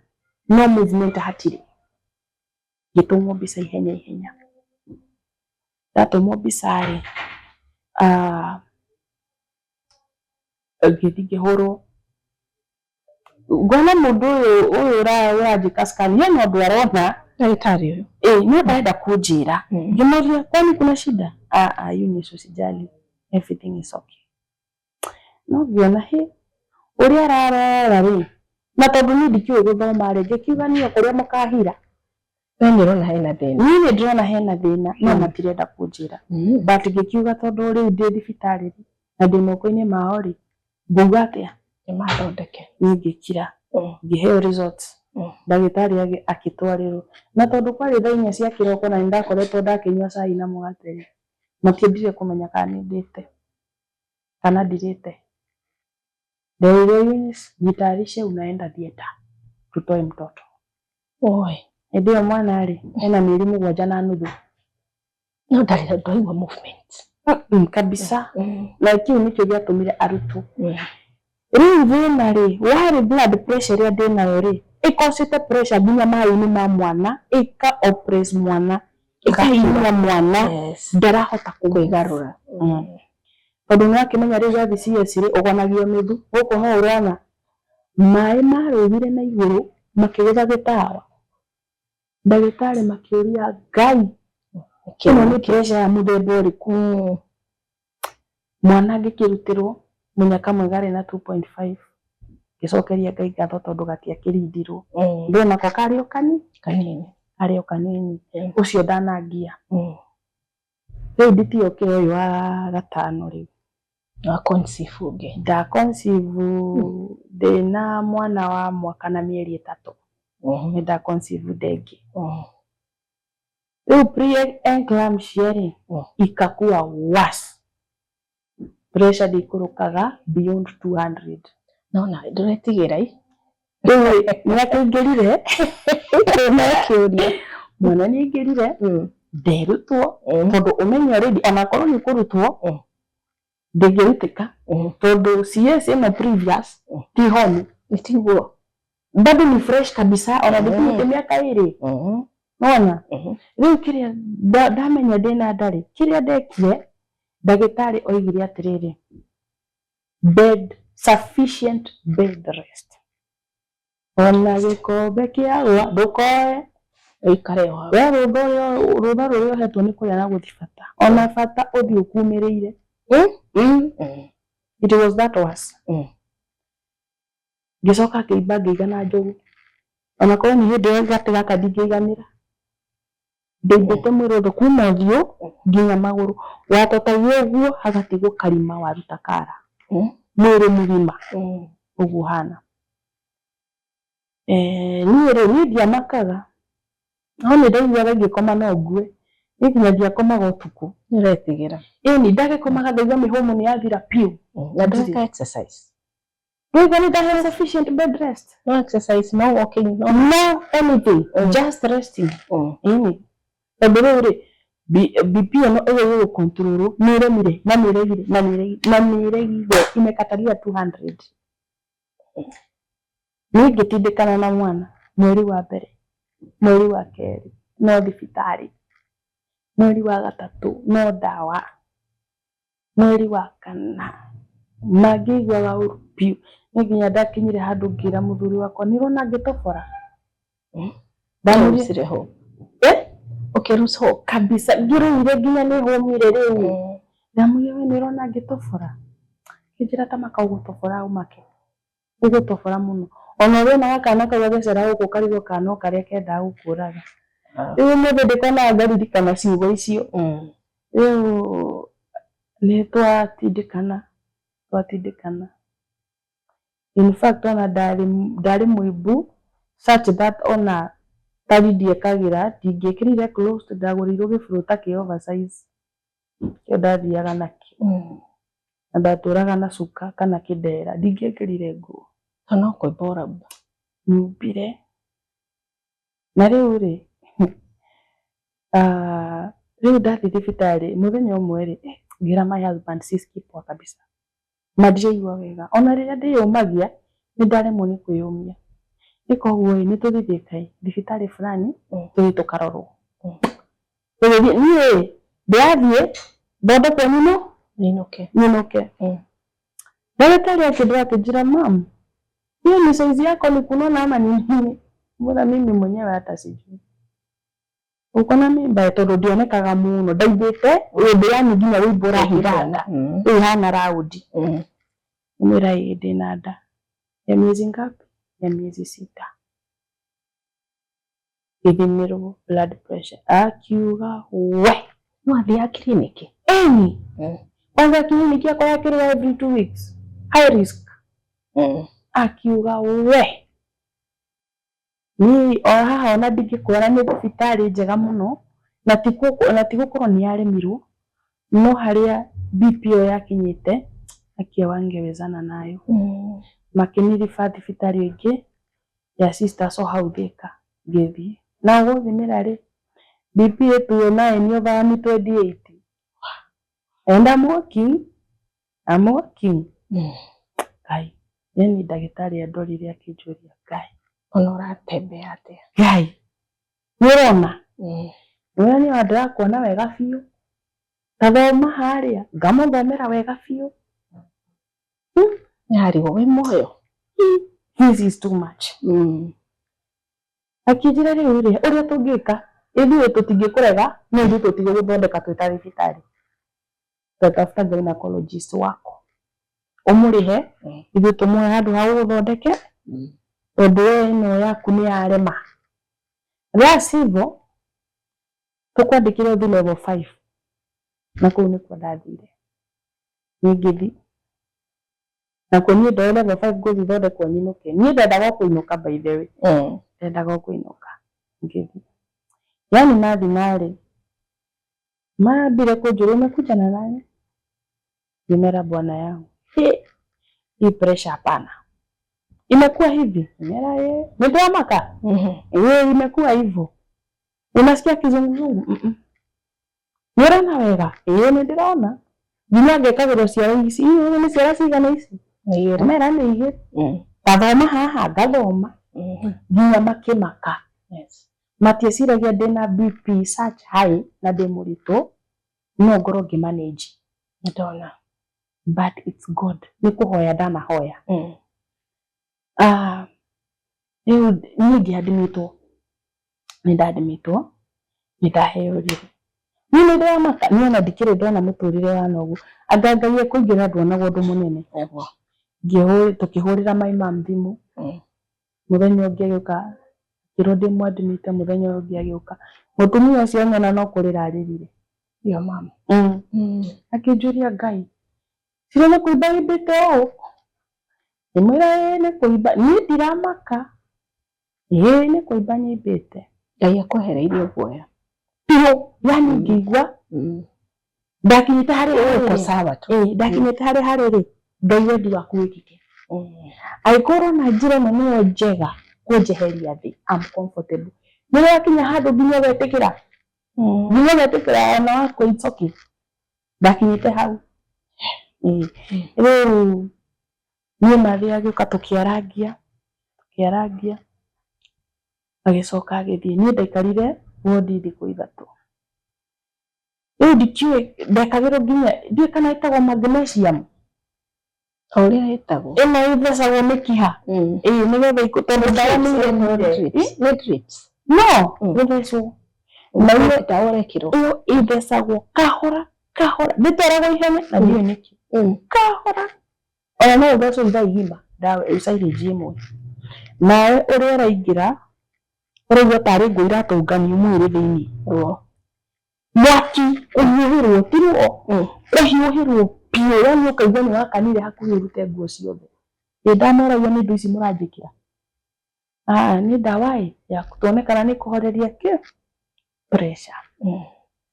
no movement hatirĩ. Ngĩtũmwo mbica ihenya ihenya. Ndatũmwo mbica rĩ, ngĩthiĩ ngĩhũrwo, ngona mũndũ ũyũ ũranjĩka scan hena ũndũ arona. Ndagĩtarĩ ũyũ. Ĩ, no ndarenda kũnjĩra. Ngĩmũria, "Kwani kuna shida?" "Ah, ah, Eunice, usijali, everything is okay." No ngĩona hĩ ũrĩa ararora rĩ, na tondũ niĩ ndikĩũĩ gũthoma rĩ, ngĩkiuga niĩ kũrĩa mũkahira. We nĩ ũrona hena thĩna. Niĩ nĩ ndĩrona hena thĩna, no matirenda kũnjĩra. But ngĩkiuga, tondũ rĩu ndĩ thibitarĩ rĩ, na ndĩ moko-inĩ mao rĩ, nguga atĩa? Nĩmathondeke. Niĩ ngĩkira. Ngĩheo results. Ndagĩtarĩ akĩtwarĩrwo, na tondũ kwarĩ thaa 4 cia kĩroko na nĩndakoretwo ndakĩnyua cai na mũgate rĩ, matiendire kũmenya kana nĩ ndĩte kana ndirĩte. Nderirwo, "Eunice, jitayarishe, unaenda theatre tutoe mtoto." Oi. Hĩndĩ ĩyo mwana rĩ, ena mĩeri 7.5. No ndarĩ ndwaigua movement. Kabisa. Na kĩu nĩkĩo gĩatũmire arutwo. Rĩu thĩna rĩ, warĩ blood pressure ĩrĩa ndĩnayo rĩ, ĩkocete pressure nginya maĩ-inĩ ma mwana, ĩka oppress mwana, ĩkahihinya mwana, ndarahota kwĩgarũra. Tondũ nĩ wakĩmenya rĩu wathiĩ CS rĩ, ũgonagio mĩthu gũkũ no ũrona maĩ marũgire na igũrũ makĩgũtha gĩtawa. Ndagĩtarĩ makĩũria, "Ngai, ĩno nĩ pressure ya mũthemba ũrĩkũ?" Mwana ngĩkĩrutĩrwo mũnya kamwe karĩ na 2.5, ngĩcokeria Ngai ngatho tondũ gatiakĩrindirwo. Ndĩ nako karĩ o kanini. Karĩ o kanini. Ũcio ndanangia. Rĩu nditiokire ũyũ wa gatano rĩu. Wa conceive ũngĩ. Nda conceive ndĩna mwana wa mwaka na mĩeri 3. Nĩ nda conceive ndengĩ. Rĩu pre-eclampsia rĩ, ikakuwa worse. Pressure ndĩikũrũkaga beyond 200. Nona ndũretigĩra i. Rĩu nĩ akĩingĩrire. No kĩũria. Mwana nĩ aingĩrire, nderutwo, tondũ ũmenye already onakorwo nĩ kũrutwo, ndĩngĩrutĩka, tondũ CS ĩno previous ti honu. Tiguo. Bado ni fresh kabisa, ona ndĩkinyĩte mĩaka 2. Nona rĩu kĩrĩa ndamenya ndĩna nda rĩ, kĩrĩa ndekire, ndagĩtarĩ oigire atĩrĩrĩ, bed sufficient bed rest, ona gĩkombe kĩagwa ndũkoe. Ũikare o hau. We rũtha rũtha rũrĩa ũhetwo nĩ kũrĩa na gũthi bata, ona bata ũthiĩ ũkumĩrĩire. It was that worse. Ngĩcoka ngĩimba ngĩigana njogu, ona korwo nĩ hĩndĩ ĩyo gatĩ gaka ndingĩiganĩra, ndaimbĩte mwĩrĩ wothe kuma ũthiũ nginya magũrũ, watotagia ũguo hagatigwo karima waruta kara, mwĩrĩ mũgima ũguo ũhana. Niĩ rĩ, niĩ ndiamakaga, no nĩ ndaiguaga ingĩkoma no ngue, niĩ nginya ndiakomaga ũtukũ. Nĩ ũretigĩra. Ĩni, ndagĩkomaga ngaigua mĩhũmũ nĩ yathira piũ. Na ndũreka exercise? Ndũigua nĩ ndahe sufficient bed rest. No exercise, no walking, no no anything, just resting. Ĩni, tondũ rĩu rĩ, BP ĩno ĩrĩa ĩgũ control nĩ ĩremire na nĩ ĩregire na nĩ ĩregire na nĩ ĩregire, imekataria 200. Niĩ ngĩtindĩkana na mwana mweri wa mbere, mweri wa kerĩ no thibitarĩ, mweri wa gatatũ no ndawa, mweri wa kana mangĩiguaga ũru biũ. Niĩ nginya ndakinyire handũ ngĩra mũthuri wakwa, nĩ ũrona ngĩtobora? Ndamwĩrire hope. Eh? Okay, lose hope. Kabisa, ngĩrĩire nginya nĩ hũmire rĩu. Ndamwĩrire, we nĩ ũrona ngĩtobora? Kĩnjĩra ta maka ũgũtobora ũmake, ũgũtobora mũno. Ona ũrĩonaga kana kau gagĩcera gũkũ karigwo kana no karĩa kendaga gũkũraga. Rĩu ũmũthĩ ndĩkonaga ngaririkana ciugo icio. Rĩu nĩ twatindĩkana, twatindĩkana. In fact ona ndarĩ mũimbu such that ona tari ndiekagĩra, ndingĩkĩrire closed, ndagũrĩirwo gĩburuta kĩ oversize kĩo ndathiaga nakĩo. Na ndatũraga na cuka kana kĩndera, ndingĩekĩrire nguo. To no kũimba ũraimba. Nyumbire. Na rĩu rĩ, rĩu ndathiĩ thibitarĩ mũthenya ũmwe rĩ, ngĩra my husband sisikii poa kabisa, na ndiraigua wega, ona rĩrĩa ndĩyũmagia nĩ ndaremwo nĩ kwĩyũmia. Nĩ koguo ĩ, nĩ tũthiĩ kaĩ thibitarĩ fulani, tũthiĩ tũkarorwo. Tũgĩthiĩ, niĩ ndĩrathiĩ thondekwo nyino Nyinũke. Nyinũke. Ndagĩtarĩ akĩndora akĩnjĩra, "Mam, hiyo ni size yako ni kunona ama ni nini?" Mbona mimi mwenyewe hata sijui. Uko na mimba? Tondũ ndionekaga mũno, ndaimbĩte ũndũ yani nginya wĩimbo ũrahithanga, rĩu ihana raundi. Ngĩmwĩra ĩĩ ndĩna nda. Ya miezi ngapi? Ya miezi 6. Gĩthimĩrwo blood pressure, akiuga we. No athiaga kiriniki? Ĩni. Kwanza kiriniki yakwa yakĩrĩga every 2 weeks, high risk. Akiuga we, niĩ o haha ona ndingĩkwĩra nĩ thibitarĩ njega mũno, na ti gũkorwo nĩ yaremirwo, no harĩa BP ĩyo yakinyĩte akia wangewezana nayo. Makĩniriba thibitarĩ ĩngĩ ya sisters o hau Thika, ngĩthiĩ na gũthimĩra rĩ, BP ĩtuo 9 over 28 and I'm working, I'm working. Ngai, yani ndagĩtarĩ andorire akĩnjũria, Ngai, Ona ũratembea atĩa? Ngai, nĩ ũrona nĩwe nĩ ndĩrakuona wega biũ, tathoma harĩa, ngamũthomera wega biũ. Nĩ arigwo wĩ muoyo. This is too much. Akĩnjĩra rĩu rĩ, ũrĩa tũngĩka, ithuĩ tũtingĩkũrega, no ithuĩ tũtigũgũthondeka twĩ ta thibitarĩ, tatafuta gynecologist wako ũmũrĩhe, ithuĩ tũmũhe handũ ha gũgũthondeke, tondũ we ĩno yaku nĩ yarema, la sivyo tũkwandĩkĩre ũthiĩ level 5. Na kũu nĩkuo ndathire. Niĩ ngĩthiĩ nakuo, niĩ ndoĩ level 5 ngũthiĩ thondekwo nyinũke, niĩ ndendaga o kũinũka, by the way, ndendaga o kũinũka. Ngĩthiĩ, yani nathiĩ narĩ mambire kũnjũria, "Umekuja na nani?" Ngĩmera bwana yangu. Hii pressure hapana, imekuwa hivi? Ngĩmera ĩĩ. Nĩ ndĩramaka ĩĩ, imekuwa hivyo. Unasikia kizunguzungu? Mm -mm. Nĩ ũrona wega? Ĩĩ, nĩ ndĩrona. Nginya ngekagĩrwo ciara ici, ii nĩ ciara cigana ici? Mera nĩ igĩrĩ. Tathoma haha, ngathoma nginya makĩmaka. Matieciragia ndĩna BP such high na ndĩ mũritũ no ngorwo ngĩmanage. Nĩndona. But it's God, nĩ kũhoya ndanahoya. Ah, rĩu niĩ ngĩadmitwo. Nĩ ndadmitwo, nĩ ndaheo rĩrĩ. Niĩ nĩ ndĩramaka, niĩ ona ndikĩrĩ ndona mũtũrĩre wa noguo. Anga Ngai ekũingĩra nduonagwo ũndũ mũnene. Tũkĩhũrĩra my mum thimũ, mũthenya ũngĩ agĩũka akĩrwo ndĩ mwadmit mũthenya ũyũ ũngĩ agĩũka. Mũtumia ũcio anyona no kũrĩra arĩrire. Your mom. Akĩnjũria Ngai, Cira nĩ kũimba ĩimbĩte ũũ? Ngĩmwĩra ĩĩ nĩ kũimba, niĩ ndiramaka. Ĩĩ nĩ kũimba nyimbĩte. Ngai akwehereirie guoya. Biũ, yani ngĩigua ndakinyĩte harĩa Uko harĩ sawa tu. Ĩĩ ndakinyĩte harĩa harĩ rĩ, Ngai wendi waku wĩkĩke. Angĩkorwo na njĩra ĩno nĩyo njega kũnjeheria thĩ, I'm comfortable. Nĩ wakinya handũ nginya ũgetĩkĩra, nginya ũgetĩkĩra ona wakua it's okay. Ndakinyĩte hau. Ĩĩ. Rĩu niĩ mathĩ agĩũka tũkĩarangia, tũkĩarangia, agĩcoka agĩthiĩ. Niĩ ndaikarire wodi thikũ 3. Rĩu ndikĩũĩ ndekagĩrwo nginya ndiũĩ kana ĩtagwo magnesium. O ũrĩa ĩtagwo. Ĩno ĩthecagwo mĩkiha. Ĩĩ nĩgetha ikũ tondũ ndawa nĩ iremire. Nĩ drips. No, gũthecwo. Na iyo ndawa ũrekĩrwo. Ĩyo ĩthecagwo kahora kahora, ndĩtwaragwo ihenya na ndiũĩ nĩkĩ. Kahora. Ona no ũthecwo ithaa igima ndawa ĩyo silage ĩmwe. Nawe ũrĩa ũraingĩra ũraigua tarĩ ngũ iratũnganio mwĩrĩ thĩinĩ. Ruo. Mwaki kũhiũhĩrwo ti ruo. Kũhiũhĩrwo biũ yani ũkaigua nĩ wakanire hakuhĩ ũrute nguo ciothe. Ĩ ndamoragia nĩ indo ici mũranjĩkĩra? Aa nĩ ndawa ĩ ya tuone kana nĩ ĩkũhoreria kĩ pressure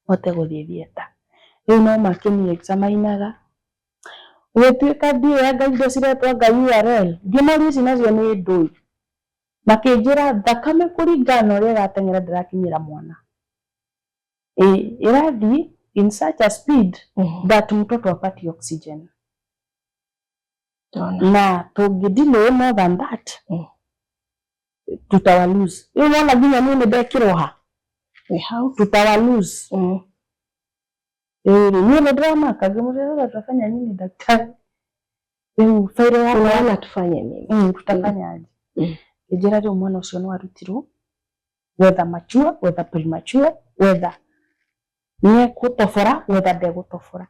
hote gũthiĩ theatre. Rĩu no makĩni examinaga gũgĩtuĩka ndiũĩ anga indo ciretwo anga URL, ngĩmoria ici nacio nĩ ndũĩ. Makĩnjĩra thakame kũringana na ũrĩa ĩrateng'era ndĩrakinyĩra mwana. Ĩ ĩrathiĩ in such a speed that mtoto hapati oxygen. Na tũngĩ delay more than that tutawa lose. Rĩu wona nginya niĩ nĩ ndekĩrwo ha? Wĩ hau. Tutawa lose. Rĩu rĩ, niĩ nĩ ndĩramaka ngĩmũria sasa tutafanya nini daktari? Rĩu failo yakwa Unaona tufanye nini? Tutafanya aje? Ngĩnjĩra rĩu mwana ũcio no arutirwo whether mature, whether premature, whether nĩ egũtobora, whether ndegũtobora.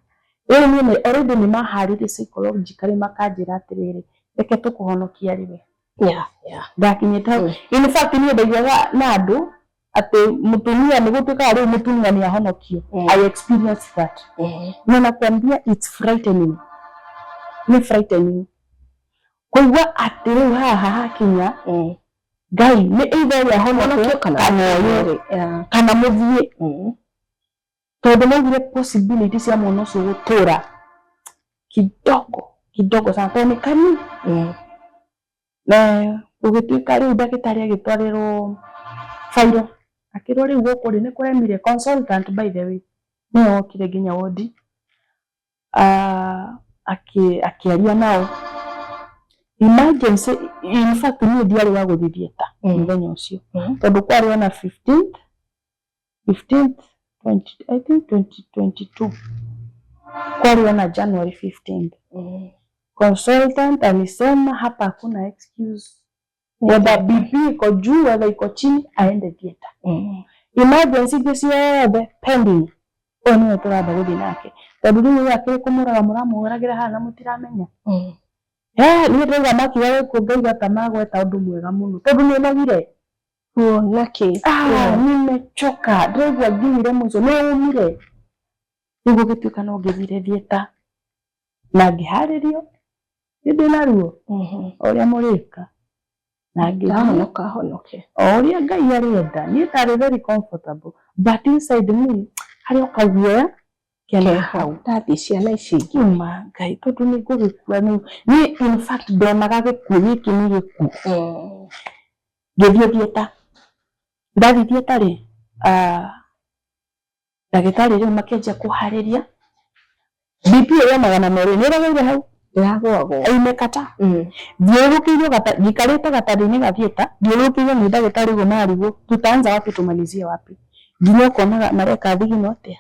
Rĩu niĩ nĩ already nĩ maharĩirie psychologically makanjĩra atĩrĩrĩ, reke tũkũhonokia rĩwe. Ndakinyĩte hau. In fact niĩ ndaiguaga na andũ atĩ mũtumia nĩ gũtuĩkaga rĩu mũtumia nĩ ahonokio. I experienced that. Na nakwambia it's frightening. Nĩ frightening. Kũigua atĩ rĩu haha hakinya Ngai nĩ either ũrĩa ahonokio kana ũyũ kana mũthiĩ. Tondũ maugire possibility cia mwana ũcio gũtũra kidogo kidogo sana tondũ nĩ kani. Na gũgĩtuĩka rĩu ndagĩtarĩ agĩtwarĩrwo failo akĩrwo rĩu gũkũ rĩ nĩ kũremire consultant by the way nĩwe wokire nginya wodi akĩaria nao emergency. In fact niĩ ndiarĩ wa gũthiĩ theatre mũthenya ũcio tondũ kwarĩ ona 15th 20, I think 2022 kwarĩ ona January 15th. Consultant alisema hapa hakuna excuse, whether BP iko juu whether iko chini aende theatre. Emergency ingĩ ciothe pending, ũyũ nĩwe tũramba gũthiĩ nake tondũ rĩu ũyũ akĩrĩ kũmũraga mũramũragĩra haha na mũtiramenya. Niĩ ndĩrauga makiuga gĩkuũ ngaigua ta magweta ũndũ mwega mũno tondũ nĩ nogire. Ruo na kĩ? Nimechoka, ndĩraigua nginyire mũico, nĩ ũmire. Rĩu gũgĩtuĩka no ngĩthire theatre na ngĩharĩrio nĩ ndĩna ruo o ũrĩa mũrĩka na ngĩhonoka honoke o ũrĩa Ngai arenda. Niĩ ndarĩ very comfortable but inside me harĩ o kaguoya kena hau. Ndathiĩ ciana ici ingĩ uma Ngai tondũ nĩ ngũgĩkua niĩ in fact ndonaga gĩkuũ gĩkĩ nĩ gĩkuũ. Ngĩthiĩ theatre, ndathiĩ theatre rĩ, ndagĩtarĩ rĩu makĩanjia kũharĩria BP ĩyo 200 nĩ ĩrageire hau ndĩragũagwo imekata. Thiũrũrũkĩirio njikarĩte gatarĩ-inĩ ga theatre thiũrũrũkĩirio nĩ ndagĩtarĩ ũguo marigwo tutaanza wapi tumalizie wapi, nginya ũkonaga mareka thigino atĩa.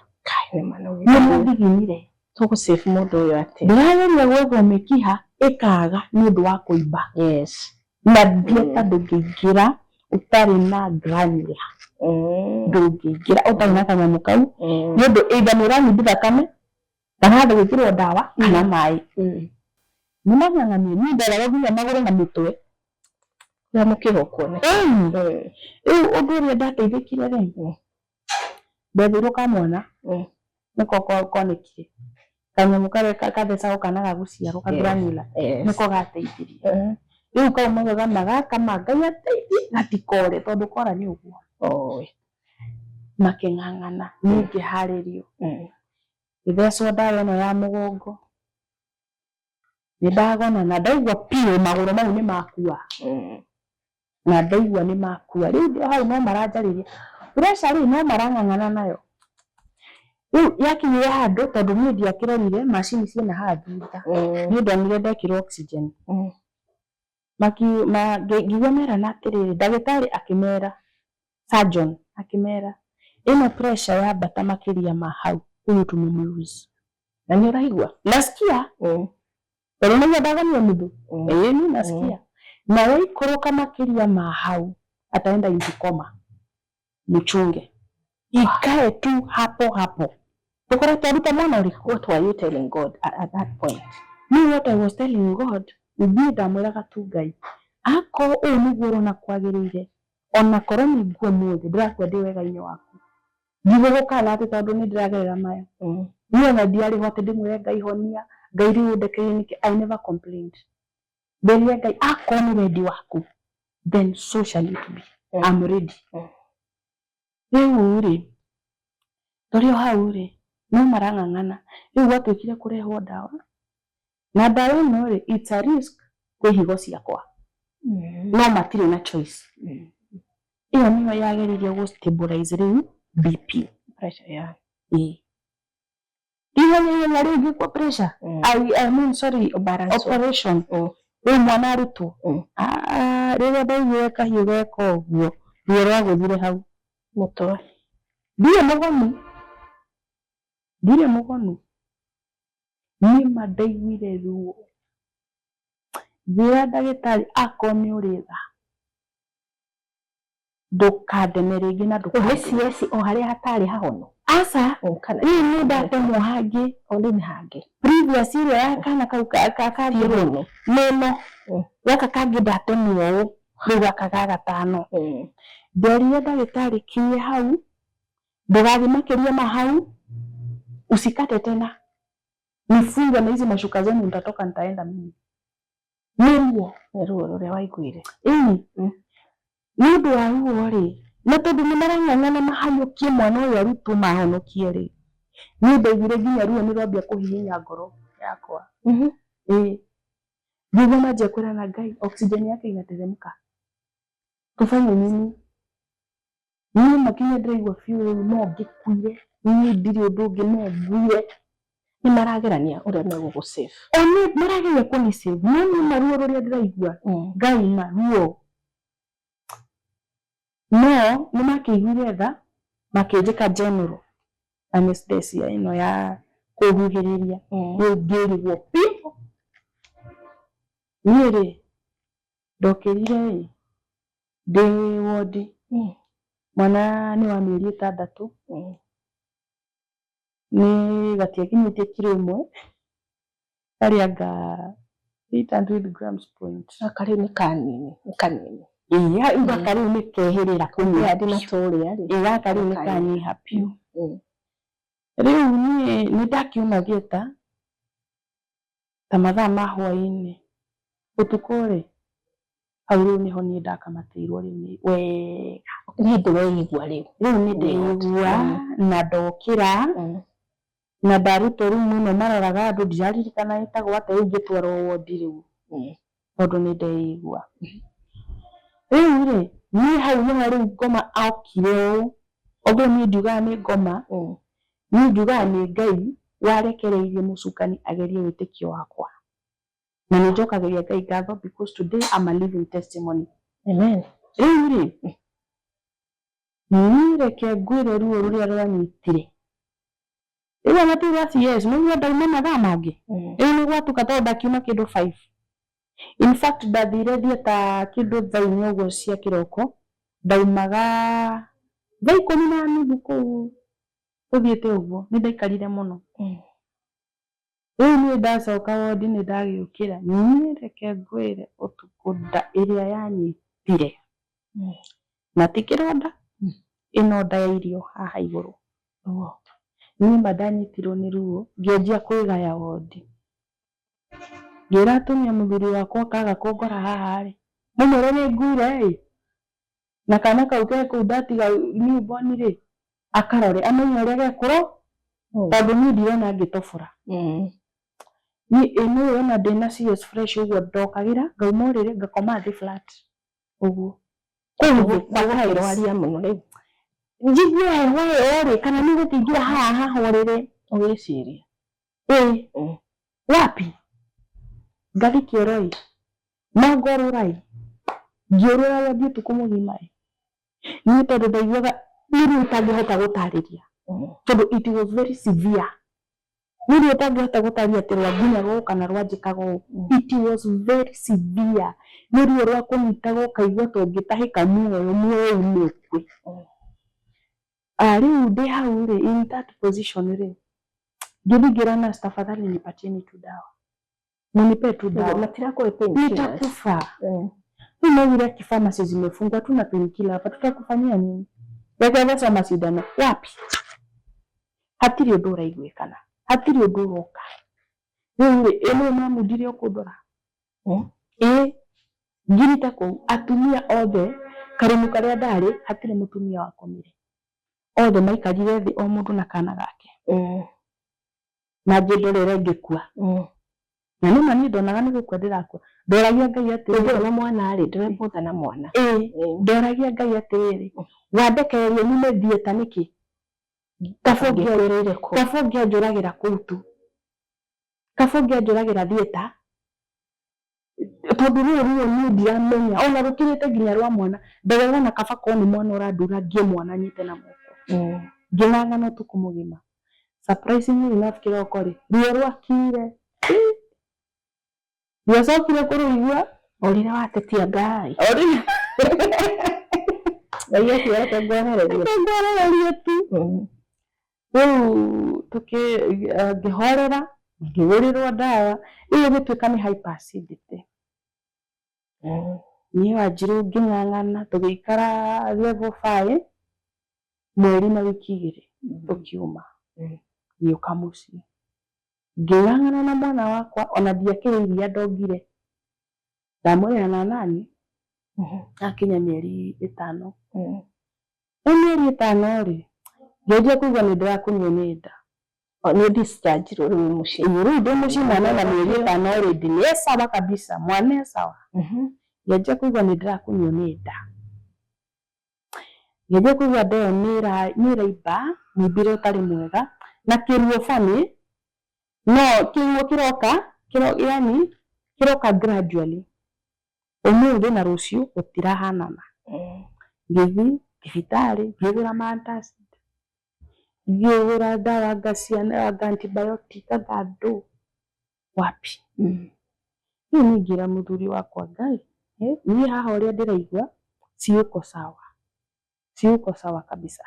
Nĩ Nĩ mathiginire. Tũgũ save mũndũ ũyũ atĩa? Ndĩrageria gwethwo mĩkiha ĩkaga nĩ ũndũ wa kũimba. Yes. Na theatre ndũngĩingĩra ũtarĩ na granula. Ndũngĩingĩra ũtarĩ na kanyamũ kau, nĩ ũndũ either nĩ ũranyuthi thakame kana handũ gwĩkĩrwo ndawa kana maĩ. Nĩ mang'ang'anie, niĩ nderagwo nginya magũrũ na mũtwe. Na mũkĩha kuoneka. Rĩu ũndũ ũrĩa ndateithĩkire rĩ, ndetheirwo kamwana, nĩko konekire kanyamũ karĩa kathecagwo kana ga gũciarwo ka granula, nĩko gateithirie. Rĩu kau maugaga magakama Ngai ateithie gatikore, tondũ kora nĩ ũguo. Makĩng'ang'ana, niĩ ngĩharĩrio, ngĩthecwo ndawa ĩno ya mũgongo, nĩ ndagona na ndaigua piũ magũrũ mau nĩ makua, na ndaigua nĩ makua. Rĩu ndĩ o hau no maranjarĩria pressure rĩ, no marang'ang'ana nayo. Rĩu yakinyire handũ, tondũ niĩ ndiakĩrorire macini ciĩna haha thutha, niĩ ndonire ndekĩrwo oxygen. Ngĩigua merana atĩrĩrĩ, ndagĩtarĩ akĩmera, surgeon akĩmera, ĩno pressure yambata makĩria ma hau, huyu tumemlose. Na nĩ ũraigua? Nasikia, tondũ nĩguo ndagonio nuthu. Ĩĩ, nasikia. Na waikũrũka makĩria ma hau, ataenda into coma, mchunge ikae tu hapo hapo. Tukoretwo aruta mwana ũrĩkũ? What were you telling God at that point? Me, what I was telling God, niĩ ndamwĩraga tu, Ngai, akorwo ũũ nĩguo ũrona kwagĩrĩire, ona korwo nĩ nguo mũthĩ ndĩrakua ndĩ wega-inĩ waku, ndigũgũkana atĩ tondũ nĩ ndĩragerera maya. Niĩ ona ndiarĩho atĩ ndĩmwĩre Ngai honia, Ngai rĩu ũndekeire nĩkĩ. I never complained. Nderire Ngai, akorwo nĩ wendi waku, then so shall it be. I'm ready. Rĩu rĩ, tũrĩ o hau rĩ, no marang'ang'ana. Rĩu gwatuĩkire kũrehwo ndawa, na ndawa ĩno rĩ, it's a risk kwĩ higo ciakwa, no matirĩ na choice. Ĩyo nĩyo yageririe gũ stabilize rĩu BP. Pressure, yeah. Ĩĩ, ihenya ihenya rĩu ngĩkwo pressure, I mean, sorry, balance. Operation. Rĩu mwana arutwo. Ah, rĩrĩa ndaiguire kahiũ geka ũguo, ruo rwagũthire hau. Mũtwe. Ndirĩ mũgonu, ndirĩ mũgonu, niĩ ma ndaiguire ruo, ngĩra ndagĩtarĩ, akorwo nĩ ũrĩ tha, ndũkandeme rĩngĩ na Nĩ ndũkandeme. CS o harĩa hatarĩ hahono? Aca. Kana Rĩu nĩ ndatemwo hangĩ. O rĩu nĩ hangĩ. Previous ĩrĩa ya kana kau kangĩ rĩ, Nĩno. Nĩno. Gaka kangĩ ndatemwo ũũ, rĩu gaka ga gatano. Nderire ndagĩtarĩ, kinyie hau, ndũgathiĩ makĩria ma hau, usikate tena, nifunge na hizi mashuka zenu, nitatoka nitaenda mimi. Nĩ ruo. Nĩ ruo rũrĩa waiguire. Ĩni. Nĩ ũndũ wa ruo rĩ, na tondũ nĩ marang'ang'ana mahanyũkie mwana ũyũ arutwo mahonokie rĩ, niĩ ndaiguire nginya ruo nĩ rwambia kũhihinya ngoro yakwa. Ĩĩ, ngĩigua manjia kwĩrana, Ngai, oxygen yake inateremka, tufanye nini? Niĩ makinya ndĩraigua biũ rĩu no ngĩkuire, niĩ ndirĩ ũndũ ũngĩ, no nguire. Nĩ maragerania ũrĩa megũgũ save. O nĩ marageria kũni save, no nĩ ma ruo rũrĩa ndĩraigua, Ngai, ma ruo. No nĩ makĩiguire tha, makĩnjĩka general anesthesia ĩno ya kũhuhĩrĩria. Rĩu ngĩrigwo piũ. Niĩ rĩ, ndokĩrire ĩ ndĩ wodi, mwana nĩ wa mĩeri 6, nĩ gatiakinyĩtie kiro 1, karĩ anga 800 grams point. Gaka rĩu nĩ kanini, nĩ kanini. Ĩĩ, gaka rĩu nĩ kehĩrĩra kũnyiha. Andi na tũrĩa rĩ. Ĩĩ, gaka rĩu nĩ kanyiha piũ. Rĩu niĩ nĩ ndakiuma theatre ta mathaa ma hwaĩ-inĩ, ũtukũ rĩ, hau rĩu nĩho niĩ ndakamatĩirwo rĩu nĩ wega. Nĩ hĩndĩ weigua rĩu. Rĩu nĩ ndeigua na ndokĩra, na ndarutwo rumu ĩno maroraga andũ, ndiraririkana ĩtagwo atĩa, rĩu ngĩtwarwo wodi rĩu, tondũ nĩ ndeigua. Rĩu rĩ, niĩ hau nĩho rĩu ngoma okire ũũ, although niĩ ndiugaga nĩ ngoma, niĩ njugaga nĩ Ngai warekereirie mũcukani agerie wĩtĩkio wakwa, na nĩ njokagĩria Ngai ngatho because today I'm a living testimony. Amen. Rĩu rĩ, niĩ reke ngwĩre ruo rũrĩa rwanyitire rĩu ona ti rwa CS, nĩguo ndauma mathaa mangĩ. Rĩu nĩ gwatuka, tondũ ndakiuma kĩndũ 5. In fact, ndathire theatre kĩndũ thaa 4 ũguo cia kĩroko, ndaumaga Thaa ikumi na nuthu kuu tuthiite uguo ni ndaikarire muno. Riu nie ndacoka wondi ni ndagiukira nie reke ngwire utuku nda iria yanyitire na ti kironda ino nda ya irio haha iguru. Niĩ ma ndanyitirwo nĩ ruo ngĩanjia kwĩgaya wondi, ngĩra atumia mũthuri wakwa kaga kũngora haha rĩ, mũmwĩre nĩ nguire ĩ, na kana kau ke kũu ndatiga newborn rĩ, akarore amenye ũrĩa gekũro tondũ niĩ ndirona ngĩtobora. Niĩ ĩno ona ndĩna CS fresh ũguo ndokagĩra ngauma ũrĩrĩ ngakoma thĩ flat ũguo kũu thĩ kwa tiles. Ũkĩrwaria mũno rĩu. Njigue heho ĩyo rĩ, kana nĩ gũkĩingĩra haha haha ũrĩrĩ. Ũgĩciria. Ĩ wapi ngathi kĩoro ĩ, no ngorũra ĩ, ngĩũrũra wondi ũtukũ mũgima ĩ, niĩ tondũ ndaiguaga nĩ ruo itangĩhota gũtarĩria tondũ it was very severe. Nĩ ruo ũtangĩhota gũtarĩria atĩ rwanginyaga ũũ kana rwanjĩkaga ũũ. It was very severe. Nĩ ruo rwa kũnyitaga ũkaigua ta ũngĩtahĩka muoyo, muoyo ume ũkue. Rĩu ndĩ hau rĩ, in that position rĩ, ngĩthiĩ ngĩra nurse, tafadhali nipatieni tu dawa, munipe tu dawa, Matirakũhe painkillers. Nitakufa. Rĩu maugire ati pharmacy zimefungwa, tuna painkiller hapa, tutakufanyia nini? Reke theca macindano wapi, hatirĩ ũndũ ũraiguĩkana, hatirĩ ũndũ ũroka. Rĩu rĩ, ĩno mamundire ũkũndora ĩ ngirita kũu atumia othe karimu karĩa ndarĩ hatirĩ mũtumia wakomire, othe maikarire thĩ o mũndũ na kana gake, na ngĩndorere ngĩkua. Na nĩma niĩ ndonaga nĩ gũkua ndĩrakua, ndoragia Ngai atĩrĩrĩ. Ũngĩona mwana rĩ, ndũrebotha na mwana. Ĩ, ndoragia Ngai atĩrĩrĩ, wandekereria nyume theatre nĩkĩ? Kaba Ũngĩkwĩrĩire kũ? Kaba ũngĩanjũragĩra kũu tu, kaba ũngĩanjũragĩra theatre, tondũ rũrũ ruo niĩ ndiramenya ona rũkĩrĩte nginya rwa mwana. Ndaugaga ona kaba korwo nĩ mwana ũrandura ngie mwana nyite na moko. Ngĩng'ang'ana ũtukũ mũgima, surprisingly enough kĩroko rĩ, ruo rwakire, ndiacokire kũrũigua. Ũrire watetia Ngai. Orire. Ngai akiuga reke ngwehererie. Reke ngwehererie tu. Rĩu tũkĩ ngĩhorera, ngĩgũrĩrwo ndawa, rĩu ĩgĩtuĩka nĩ hyperacidity. Niĩ Wanjirũ ngĩng'ang'ana tũgĩikara level 5 mweri na wiki 2 tũkiuma, ngĩũka mũciĩ ngĩng'ang'ana na mwana wakwa, ona ndiakĩrĩ iria ndongire, ndamũrera na nani akinya mĩeri 5. Rĩu mĩeri 5 rĩ, ngĩanjia kũigua nĩ ndĩrakunywo nĩ nda. Nĩ discharge rĩu mũciĩ. Rĩu ndĩ mũciĩ mwana ena mĩeri 5 already, nĩ e sawa kabisa, mwana e sawa. Ngĩanjia kũigua nĩ ndĩrakunywo nĩ nda, ngĩanjia kũigua nda ĩyo nĩ ĩraimba mũimbĩre ũtarĩ mwega na kĩruo funny, no kĩruo kĩroka, yani kĩroka gradually, ũmũthĩ na rũciũ gũtirahanana. Ngĩthiĩ thibitarĩ ngĩgũra ma antacid, ngĩgũra ndawa anga cia anga antibiotic anga ndũ wapi. Rĩu niĩ ngĩra mũthuri wakwa, Ngai, niĩ haha ũrĩa ndĩraigua siyuko sawa, siyuko sawa kabisa.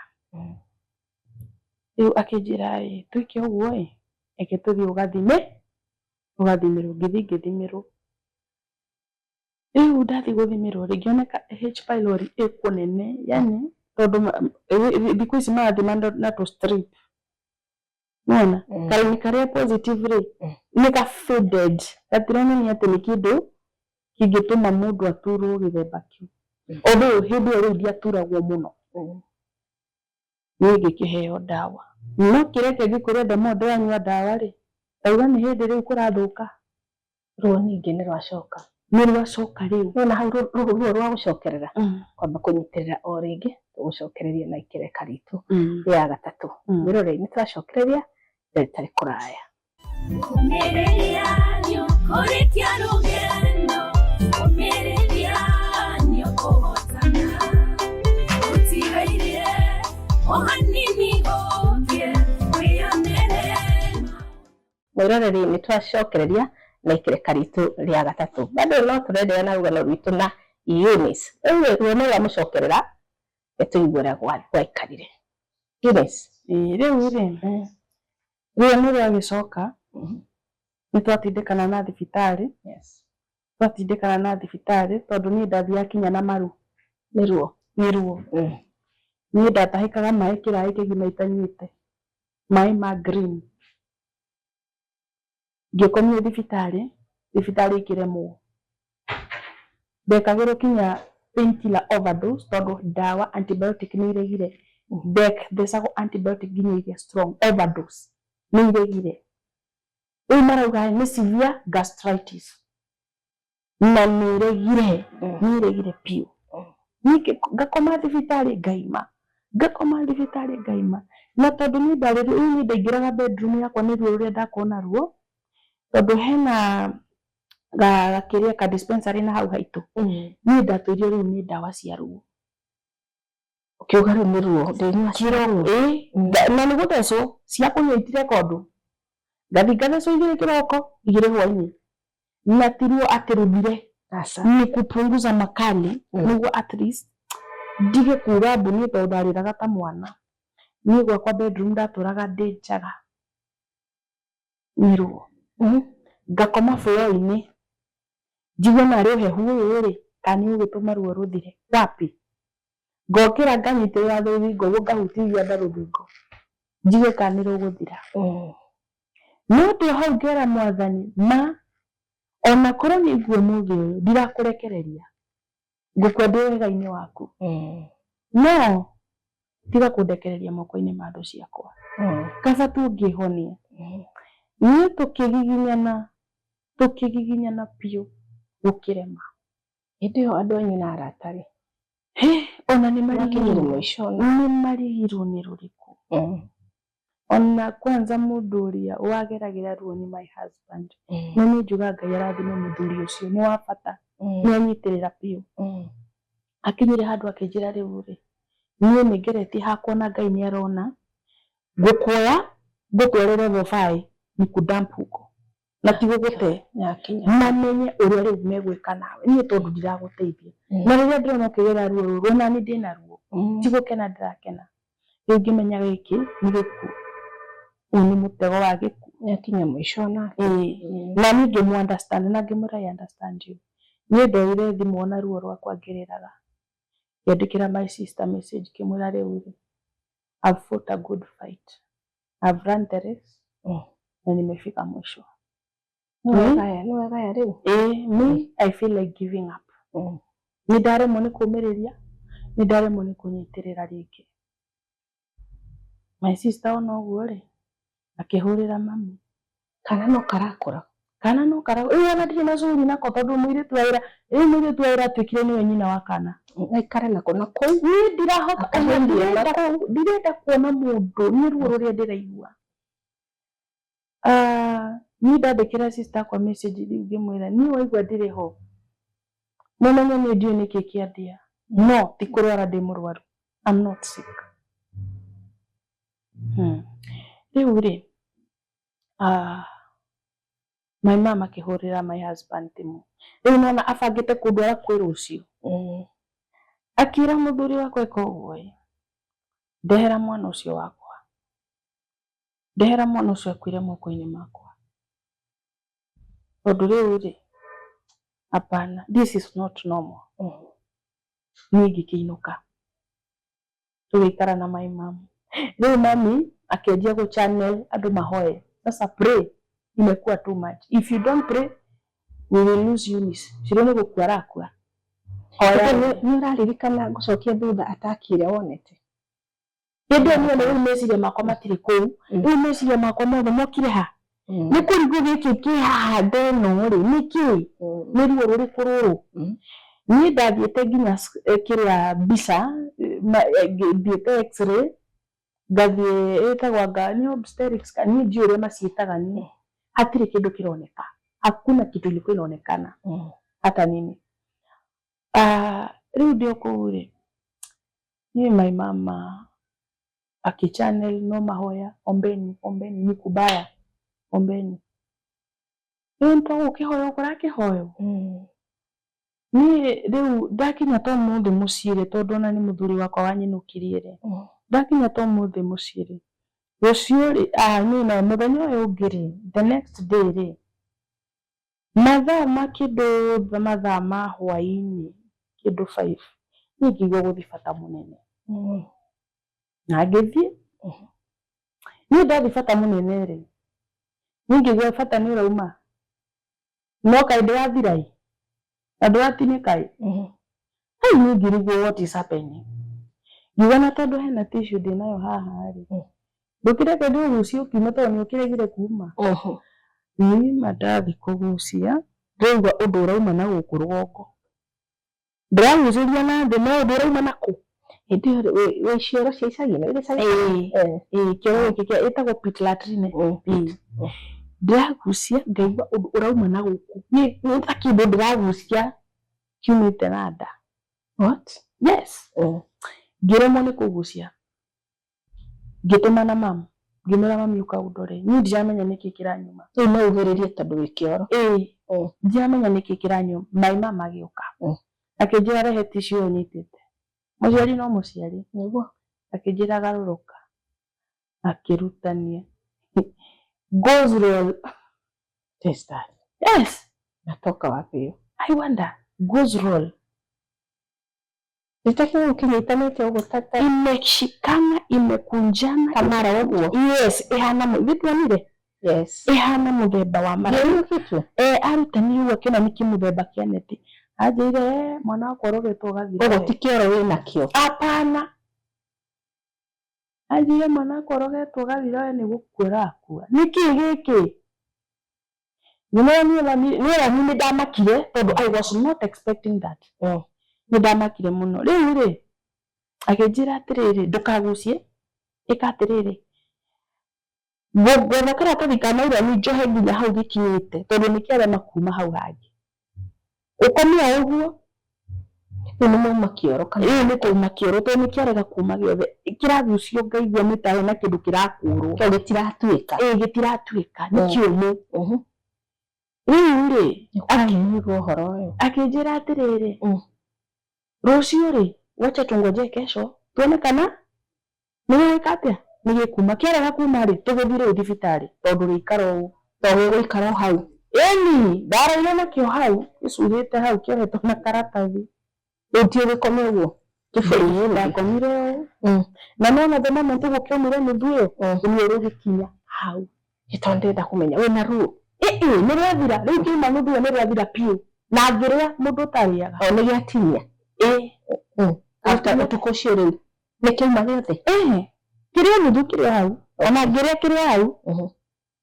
Rĩu akĩnjĩra ĩ, twĩke ũguo ĩ, reke tũthiĩ ũgathime, ũgathimĩrwo. Ngĩthiĩ ngĩthimĩrwo. Rĩu ndathiĩ gũthimĩrwo rĩ, ngĩoneka H pylori ĩkuo nene, yani tondũ thikũ ici marathima na tũ strip, nĩwona karaini karĩa positive rĩ, nĩ ka faded, gatironania atĩ nĩ kĩndũ kĩngĩtũma mũndũ aturwo gĩthemba kĩu, although hĩndĩ ĩyo rĩu ndiaturagwo mũno. Niĩ ngĩkĩheo ndawa, no kĩreke ngĩkwĩre the more ndĩranyua ndawa rĩ, ndauga nĩ hĩndĩ rĩu kũrathũka. Ruo ningĩ nĩ rwacoka. Nĩ rwacoka rĩu. Nona hau ruo rwa gũcokerera kwamba kũnyitĩrĩra o rĩngĩ tũgũcokereria na ikereka ritũ rĩa gatatũ. Mwĩroreri nĩ tũracokereria ndagĩtarĩ kũraya. Ũmĩrĩria nĩũkũrĩkia rũgendo, ũmĩrĩria nĩũkũhotana. Ũtigaire o hanini ũkĩe wĩyonere. Mwĩroreri nĩ twacokereria na ikereka ritũ rĩa gatatũ, bado no tũrenderea na rũgano rwitũ na Eunice. Rĩu ruo nĩ rwamũcokerera. Tũigue ũrĩa gwaikarire. Eunice. Rĩu rĩ, ruo nĩ rwagĩcoka, nĩ twatindĩkana na thibitarĩ. Twatindĩkana na thibitarĩ tondũ niĩ ndathiaga kinya na maru. Nĩ ruo. Nĩ ruo. Niĩ ndatahĩkaga maĩ kĩraĩ kĩgima itanyuĩte, maĩ ma green. Ngĩkomio thibitarĩ, thibitarĩ ĩkĩremwo. Ndekagĩrwo kinya painkiller overdose tondũ ndawa antibiotic nĩ iregire. Ndethecagwo antibiotic nginya iria strong overdose nĩ iregire. Rĩu marauga nĩ severe gastritis na nĩ iregire, nĩ iregire biũ. Niĩ ngakoma thibitarĩ ngaima, ngakoma thibitarĩ ngaima. Na tondũ niĩ ndarĩ rĩu niĩ ndaingĩraga bedroom yakwa nĩ ruo rũrĩa ndakorwo naruo, tondũ hena gakĩrĩa ka dispensary na hau haitũ. Niĩ ndatũirio rĩu nĩ ndawa cia ruo. Ũkiuga rĩu nĩ ruo ndĩnyua. Ĩĩ, na nĩ gũthecwo cia kũnyua itireka ũndũ. Ngathiĩ ngathecwo 2 kĩroko, 2 hwainĩ. Na ti ruo atĩ rũthire, nĩ kupunguza makali nĩguo at least ndige kuga mbu niĩ tondũ ndarĩraga ta mwana. Niĩ gwakwa bedroom ndatũraga ndĩ njaga nĩ ruo. Ngakoma floor-inĩ njigue narĩ ũhehu ũyũ rĩ, kana nĩ ũgũtũma ruo rũthire, wapi. Ngokĩra nganyitĩrĩra rũthingo ũguo ngahutithia nda rũthingo njigue kana nĩ rũgũthira. No ndĩ hau ngera Mwathani ma ona korwo nĩ nguo ũmũthĩ ũyũ ndirakũrekereria, ngũkua ndĩ wega-inĩ waku, no tiga kũndekereria moko-inĩ ma thũ ciakwa, kaba tũngĩhonia. Niĩ tũkĩgiginyana, tũkĩgiginyana biũ gũkĩrema. Hĩndĩ ĩyo andũ anyu na arata rĩ, ona nĩ makinyire mũico? Nĩ marigirwo nĩ rũrĩkũ. Ona kwanza mũndũ ũrĩa wageragĩra ruo nĩ my husband. Na niĩ njugaga Ngai arathime mũthuri ũcio, nĩ wa bata, nĩ anyitĩrĩra biũ. Akinyire handũ akĩnjĩra rĩu rĩ, niĩ nĩ ngeretie hakwa na Ngai nĩ arona, ngũkuoya ngũtware level 5 nikudump huko na ti gũgũte, mamenye ũrĩa rĩu megwĩka nawe, niĩ tondũ ndiragũteithia. Na rĩrĩa ndĩrona ũkĩgera ruo rũrũ, ona niĩ ndĩna ruo, ti gũkena ndĩrakena. Rĩu ngĩmenya gĩkĩ nĩ gĩkuũ, ũyũ nĩ mũtego wa gĩkuũ. Nĩakinya mũico nake. Na niĩ ngĩmũ understand na ngĩmwĩra I understand you. Niĩ ndoire thimũ ona ruo rwakwa ngĩrĩraga, ngĩandĩkĩra my sister message ngĩmwĩra rĩu rĩ, I've fought a good fight, I've run the race na nimefika mwisho. Nĩ wegaya rĩu. Ĩĩ, me I feel like giving up. Nĩ ndaremwo nĩ kũmĩrĩria, nĩ ndaremwo nĩ kũnyitĩrĩra rĩngĩ. My sister ona ũguo rĩ, akĩhũrĩra mami. Kana no karakũra. Kana no karakũra. Rĩu ona ndirĩ na cũri nako tondũ mũirĩtu wa wĩra, rĩu mũirĩtu wa wĩra atuĩkire nĩwe nyina wa kana. Aikare nako na kũu. Niĩ ndirahota, ndirenda kuona mũndũ, nĩ ruo rũrĩa ndĩraigua. Niĩ ndandĩkĩra sister akwa message rĩu ngĩmwĩra niĩ waigua ndĩrĩ ho, mũmenye niĩ ndiũĩ nĩkĩ kĩandĩa, no ti kũrwara ndĩ mũrwaru, I'm not sick. Rĩu rĩ, my mom akĩhũrĩra my husband thimũ. Rĩu nĩwona abangĩte kũndwara kwĩ rũciũ. Akĩra mũthuri wakwa eka ũguo ĩ, ndehera mwana ũcio wakwa, ndehera mwana ũcio akuire moko-inĩ makwa, tondũ rĩu rĩ, hapana, this is not normal. Niĩ ngĩkĩinũka, tũgĩikara na my mom. Rĩu mami akĩanjia gũ channel andũ mahoe. Sasa pray imekuwa too much, if you don't pray we will lose Eunice. Shiro nĩ gũkua arakua. Hoya. Nĩ ũraririkana ngũcokia thutha ataki ĩrĩa wonete? Hĩndĩ ĩyo niĩ rĩu meciria makwa matirĩ kũu, rĩu meciria makwa mothe mokire ha, nĩ kũrigwo gĩkĩ kĩ haha ndeno rĩ nĩ kĩ, nĩ ruo rũrĩkũ rũrũ. Niĩ ndathiĩte nginya kĩrĩa mbica, thiĩte x-ray, ngathiĩ ĩtagwo anga nĩ obstetrics, niĩ ndiũĩ ũrĩa maciĩtaga niĩ, hatirĩ kĩndũ kĩroneka, hakuna kitu ilikuwa inaonekana hata nini. Rĩu ndĩ o kũu rĩ, niĩ my mama akichannel no mahoya, ombeni, ombeni, ni kubaya, ombeni. Rĩu nĩ gũkĩhoywo kũrakĩhoywo. Niĩ rĩu ndakinya ta ũmũthĩ mũciĩ rĩ, tondũ ona nĩ mũthuri wakwa wanyinũkirie rĩ, ndakinya ta ũmũthĩ mũciĩ rĩ, rũciũ rĩ, niĩ na mũthenya ũyũ ũngĩ rĩ, the next day rĩ, mathaa ma kĩndũ mathaa ma hwaĩ-inĩ kĩndũ 5, niĩ ngĩigua gũthiĩ bata mũnene. Na ngĩthiĩ. Niĩ ndathiĩ bata mũnene rĩ, niĩ ngĩigua bata nĩ ũrauma, no kaĩ ndũrathira ĩ, na ndũratinĩka ĩ. Ai niĩ ngĩrigwo what is happening. Ngiuga na tondũ hena tissue ndĩnayo haha rĩ, ndũkĩreke ndĩũgucie ũkiume tondũ nĩ ũkĩregire kuma. Niĩ ma ndathiĩ kũgucia, ndĩraigua ũndũ ũrauma na gũkũ rũgongo. Ndĩragucĩria na thĩ no ũndũ ũrauma na kũ? Hĩndĩ ĩyo wĩ cioro cia icagi-inĩ, wĩ gĩcagi? Ĩĩ, kĩoro gĩkĩ kĩa ĩtagwo pit latrine. Ndĩragucia ngaigua ũndũ ũrauma na gũkũ. Nĩ ta kĩndũ ndĩragucia kiumĩte na nda. What? Yes. Ngĩremwo nĩ kũgucia. Ngĩtũmana mamu, ngĩmwĩra mami ũka ũndore. Niĩ ndiramenya nĩkĩ kĩranyuma. Rĩu no ugĩrĩrie tondũ wĩ kĩoro. Ĩĩ, ndiramenya nĩkĩ kĩranyuma. My mum agĩũka. Akĩnjĩra rehe tissue ĩyo ũnyitĩte. Mũciari no mũciari. Nĩguo. Akĩnjĩra garũrũka. Akĩrutania. Goes roll. Taste that. Yes. Natoka wapi hiyo? I wonder. Goes roll. Nĩtakĩrwo ũkĩnyitanĩte ũguo ta Imeshikana, imekunjana. Kamara ũguo. Yes, ĩhana nĩtuonire? Yes. Ĩhana mũthemba wa mara. Nĩ kitu. Eh, arutanire ũguo akĩona nĩ kĩmũthemba kĩa neti. Anjĩrire, eh, mwana wakwa ũrogetwo ũgathira. Ũguo ti kĩoro wĩnakĩo. Hapana. Anjĩrire mwana wakwa ũrogetwo ũgathira we nĩ gũkua ũrakua. Nĩkĩ gĩkĩ? Ngĩmwĩra niĩ ona niĩ nĩ ndamakire tondũ I was not expecting that. Nĩ ndamakire mũno. Rĩu rĩ, akĩnjĩra atĩrĩrĩ, ndũkagucie, ĩka atĩrĩrĩ, ngwetha karatathi ka naironi njohe nginya hau gĩkinyĩte tondũ nĩ kĩarema kuma hau hangĩ. Ũkome o ũguo. Rĩu nĩ mwauma kĩoro kana? Ĩĩ nĩ twauma kĩoro tondũ nĩ kĩarega kuma gĩothe. Kĩragucio ngaigua nĩ ta hena kĩndũ kĩrakũrwo. Kĩo gĩtiratuĩka. Ĩĩ gĩtiratuĩka, nĩ kĩũmũ. Rĩu rĩ, Nĩũkũigua ũhoro ũyũ. Akĩnjĩra atĩrĩrĩ, rũciũ rĩ, wacha tungojee kesho tuone kana nĩ gĩgwĩka atĩa, nĩ gĩkuma. Kĩarega kuma rĩ, tũgũthiĩ rĩu thibitarĩ tondũ gĩikara ũũ. To gĩgũikara o hau. Ĩni, ndaraire nakĩo hau, gĩcuhĩte hau kĩohetwo na karatathi. Rĩu ti ũgĩkome ũguo? Kĩbũrũri-inĩ. Ndakomire ũũ. Na nĩwona the moment ũguo kĩaumire nuthu ĩyo, ruo rũgĩkinya hau. Ĩ tondũ ndĩrenda kũmenya wĩna ruo? Ĩĩ nĩ rwathira, rĩu kĩauma nuthu ĩyo nĩ rwathira biũ. Na ngĩrĩa mũndũ ũtarĩaga. O nĩ gĩatinia? Ĩĩ. After ũtukũ ũcio rĩu nĩ kĩauma gĩothe? Ĩĩ, kĩrĩa nuthu kĩrĩ hau. Ona ngĩrĩa kĩrĩ hau.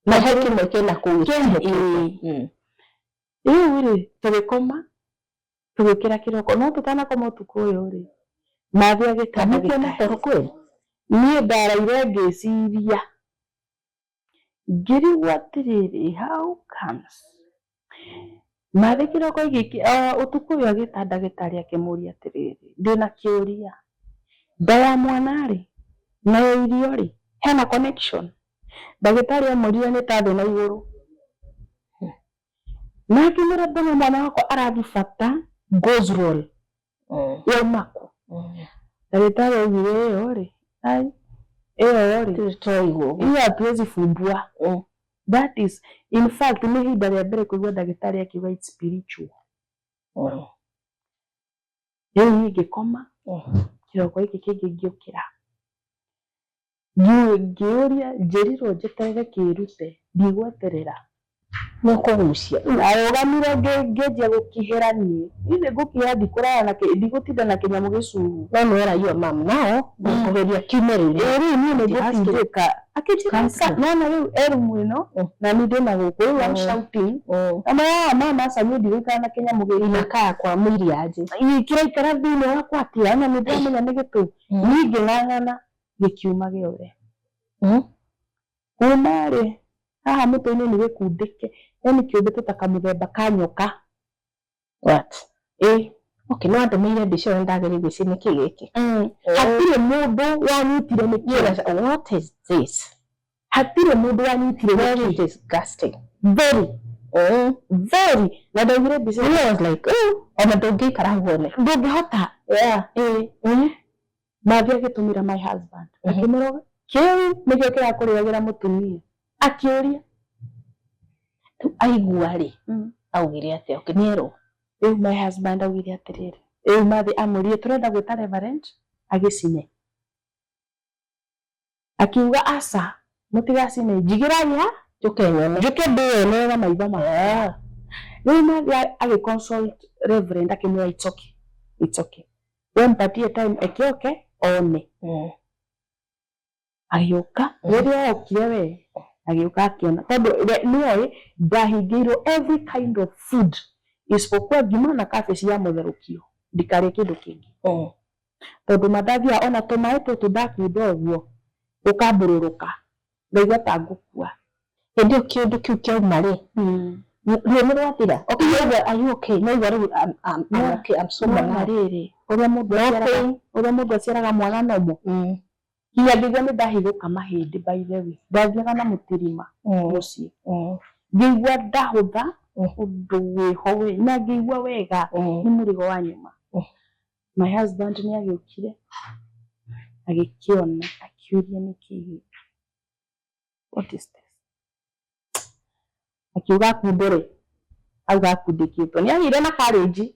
Na he kĩmwe kĩna kũu gĩtinĩkĩte. Rĩu rĩ, tũgĩkoma, tũgĩũkĩra kĩroko. No tũtanakoma ũtukũ ũyũ rĩ, Nathi agĩta Mũkĩona toro kweli? Niĩ ndaraire ngĩciria. Ngĩrigwo atĩrĩrĩ, how comes? Nathi kĩroko gĩkĩ, ũtukũ ũyũ agĩta ndagĩtarĩ akĩmũria atĩrĩrĩ, ndĩna kĩũria. Nda ya mwana rĩ, na ya irio rĩ, hena connection? Ndagĩtarĩ amwĩrire nĩ ta thĩ na igũrũ. Na akĩmwĩra mbona mwana wakwa arathiĩ bata goes roll. Yauma kũ? Ndagĩtarĩ augire ĩyo rĩ, ai, ĩyo rĩ, hiyo hatuwezi fumbua. That is, in fact, nĩ ihinda rĩa mbere kũigua ndagĩtarĩ akiuga it's spiritual. Rĩu niĩ ngĩkoma, kĩroko gĩkĩ kĩngĩ ngĩũkĩra. Ngĩũria, njĩrirwo njeterere kĩrute, ndigweterera. Nĩ ũkũgucia. Ndarũgamire ngĩanjia gũkihĩra niĩ. Niĩ nĩ ngũkihĩra ndikũrara na ndigũtinda na kĩnyamũ gĩcuhu. No nĩ wera your mum now, ngũgeria kiume rĩu. Ĩĩ rĩu niĩ nĩ ngũtindĩka. Akĩnjĩra nona rĩu e rumu ĩno, na niĩ ndĩna gũkũ. Rĩu I'm shouting. Ama mama aca niĩ ndigũikara na kĩnyamũ gĩkĩ. Inakaa kwa mwili aje. Ĩĩ kĩraikara thĩinĩ wakwa atĩa? Ona nĩ ndĩramenya nĩ gĩtũũ. Niĩ ngĩng'ang'ana gĩkiuma gĩothe. Kuma rĩ, haha mũtwe-inĩ nĩ gĩkundĩke, yaani kĩũmbĩtwo ta kamũthemba ka nyoka. What? Ĩĩ. Okay, no andũmĩire mbica ĩyo nĩndageririe gwĩciria nĩkĩ gĩkĩ. Hatirĩ mũndũ wanyitire nĩkĩ. What is this? Hatirĩ mũndũ wanyitire Very nĩkĩ. disgusting. Very. Very. Na ndaugire mbica. I was like, oh, ona ndũngĩikara hau wone. Ndũngĩhota. Yeah. Ĩĩ. Mathi agĩtũmĩra my husband. Akĩmũroga. Kĩu nĩkĩo kĩrakũrĩagĩra mũtumia. Akĩũria. Rĩu aigua rĩ, augire atĩa? Okay, nĩerwo. Rĩu my husband augire atĩrĩrĩ. Rĩu Mathi amũrie tũrenda gwĩta reverend agĩcine. Akiuga aca mũtigacine njigĩrai ha Njũke nyone. Njũke ndĩyonere maitho makwa. Rĩu Mathi agĩ consult reverend akĩmwĩra it's okay. It's okay. We mpatie time ekĩoke one. Agĩũka rĩrĩa okire we agĩũka akĩona tondũ nĩoĩ ndahingĩirwo every kind of food isipokuwa ngima na cabbage ya mũtherũkio ndikarĩe kĩndũ kĩngĩ tondũ mandathia ona tũmaĩ tũtũ ndakunda ũguo gũkambũrũrũka ngaigua ta ngũkua. Hĩndĩ ĩyo kĩũndũ kĩu kĩauma rĩ, ruo nĩ rwathira? Okay, no, are you okay? No, igua rĩu I'm okay, I'm sober na now. Rĩrĩ ũrĩa mũndũ No aciaraga pain. Ũrĩa mũndũ aciaraga mwana nomo nginya ngĩigua nĩ ndahithũka mahĩndĩ. By the way, ndathiaga na mũtirima mũciĩ ngĩigua ndahũtha ũndũ wĩho we na ngĩigua wega nĩ mũrigo wa nyuma. My husband nĩ agĩũkire agĩkĩona akiũria nĩkĩ gĩkĩ, what is this? Akiuga akundũre, auga akundĩkĩtwo nĩ agĩire na courage.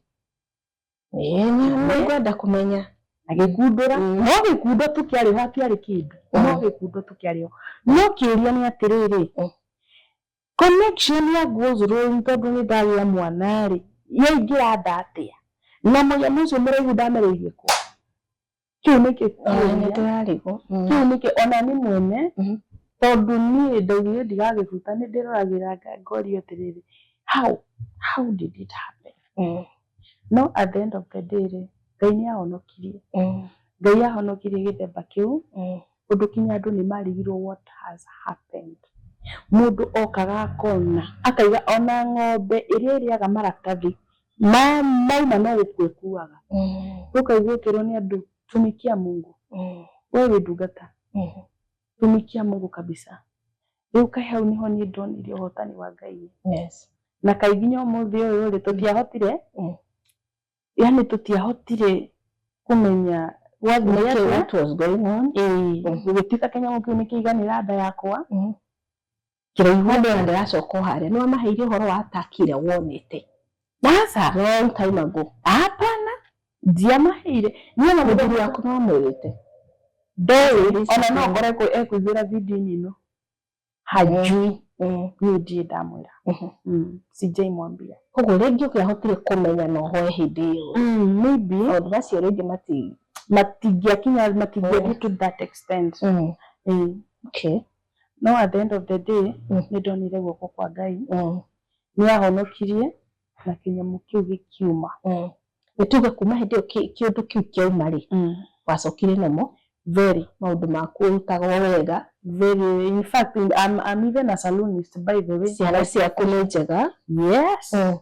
Ĩĩ, nĩ ngwenda kũmenya. Agĩkundũra no gĩkundo tu kĩarĩ ho, hatiarĩ kĩndũ, no gĩkundo tu kĩarĩ ho. No kĩũria nĩ atĩrĩrĩ, connection ya goes rolling tondũ nĩ ndagĩa mwana rĩ, yaingĩra nda atĩa na mũnyamũ ũcio mũraihu ndamereirie kũ? Kĩu nĩkĩo Nĩ kĩũria. ndĩrarigwo. Kĩu nĩkĩo ona nĩ mwene tondũ niĩ ndaugire ndigagĩbuta nĩ ndĩroragĩra ngorio atĩrĩrĩ, how did it happen? No at the end of the day rĩ, Ngai nĩ ahonokirie. Ngai ahonokirie gĩthemba kĩu ũndũ kinya andũ nĩ marigirwo what has happened. Mũndũ okaga akona akaiga ona ng'ombe ĩrĩa ĩrĩaga maratathi mauma no gũkua ĩkuaga. Ũkaigua ũkĩrwo nĩ andũ, tumikia Mungu, we wĩ ndungata, tumikia Mungu kabisa. Rĩu kaĩ hau nĩho niĩ ndonire ũhotani wa Ngai. Na kaĩ nginya ũmũthĩ ũyũ rĩ, tũtiahotire yani tũtiahotire kũmenya gwathire Nĩkĩ atĩa. What was going on? Ĩĩ, gũgĩtuĩka kĩnyamũ kĩu nĩ kĩiganĩra nda yakwa kĩraihu. Mũndũ ona ndĩracoka o harĩa nĩ wamaheire ũhoro wa ataki ĩrĩa wonete Aca. Long time ago. Hapana, ndiamaheire niĩ ona mũthuri mũthuri waku nĩ wamwĩrĩte? Ndoĩ ona no ngore ekũiguĩra video-inĩ ĩno, hajui. Niĩ ndirĩ ndamwĩra. Sijaimwambia. Koguo rĩngĩ ũngĩahotire kũmenya na ũhoe hĩndĩ ĩyo, Maybe maũndũ macio rĩngĩ mati matingĩakinya, matingĩathiĩ to that extent. Ĩĩ. No at the end of the day nĩ ndonire guoko kwa Ngai nĩ ahonokirie na kĩnyamũ kĩu gĩkiuma. Nĩ tuge kuma hĩndĩ ĩyo kĩũndũ kĩu kĩauma rĩ, wacokire nomo? Very. Maũndũ maku ũrutagwo wega? Very. In fact, I'm even a salonist, by the way. Ciana ciaku nĩ njega? Yes, yeah.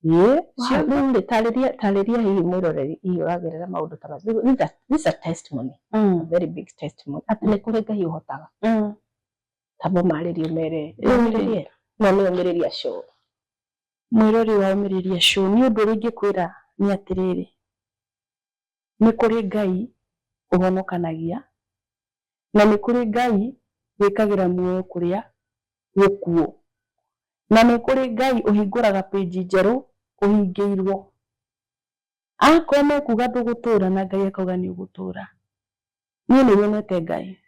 Rĩu rĩ, tarĩria tarĩria hihi mwĩroreri hihi ũragerera maũndũ ta macio. This is a testimony, a very big testimony atĩ nĩ kũrĩ Ngai ũhotaga. Tamba marĩrie mere ũmĩrĩrie no nĩ ũmĩrĩria show. Mwĩrori wa Ũmĩrĩria Show, nĩ ũndũ ũrĩa ingĩkwĩra nĩ atĩrĩrĩ, nĩ kũrĩ Ngai ũhonokanagia na nĩ kũrĩ Ngai wĩkagĩra muoyo kũrĩa gũkuũ na nĩ kũrĩ Ngai ũhingũraga page njerũ ũhingĩirwo. Akorwo mekuga ndũgũtũra na Ngai akauga nĩ ũgũtũra. Niĩ nĩ nyonete Ngai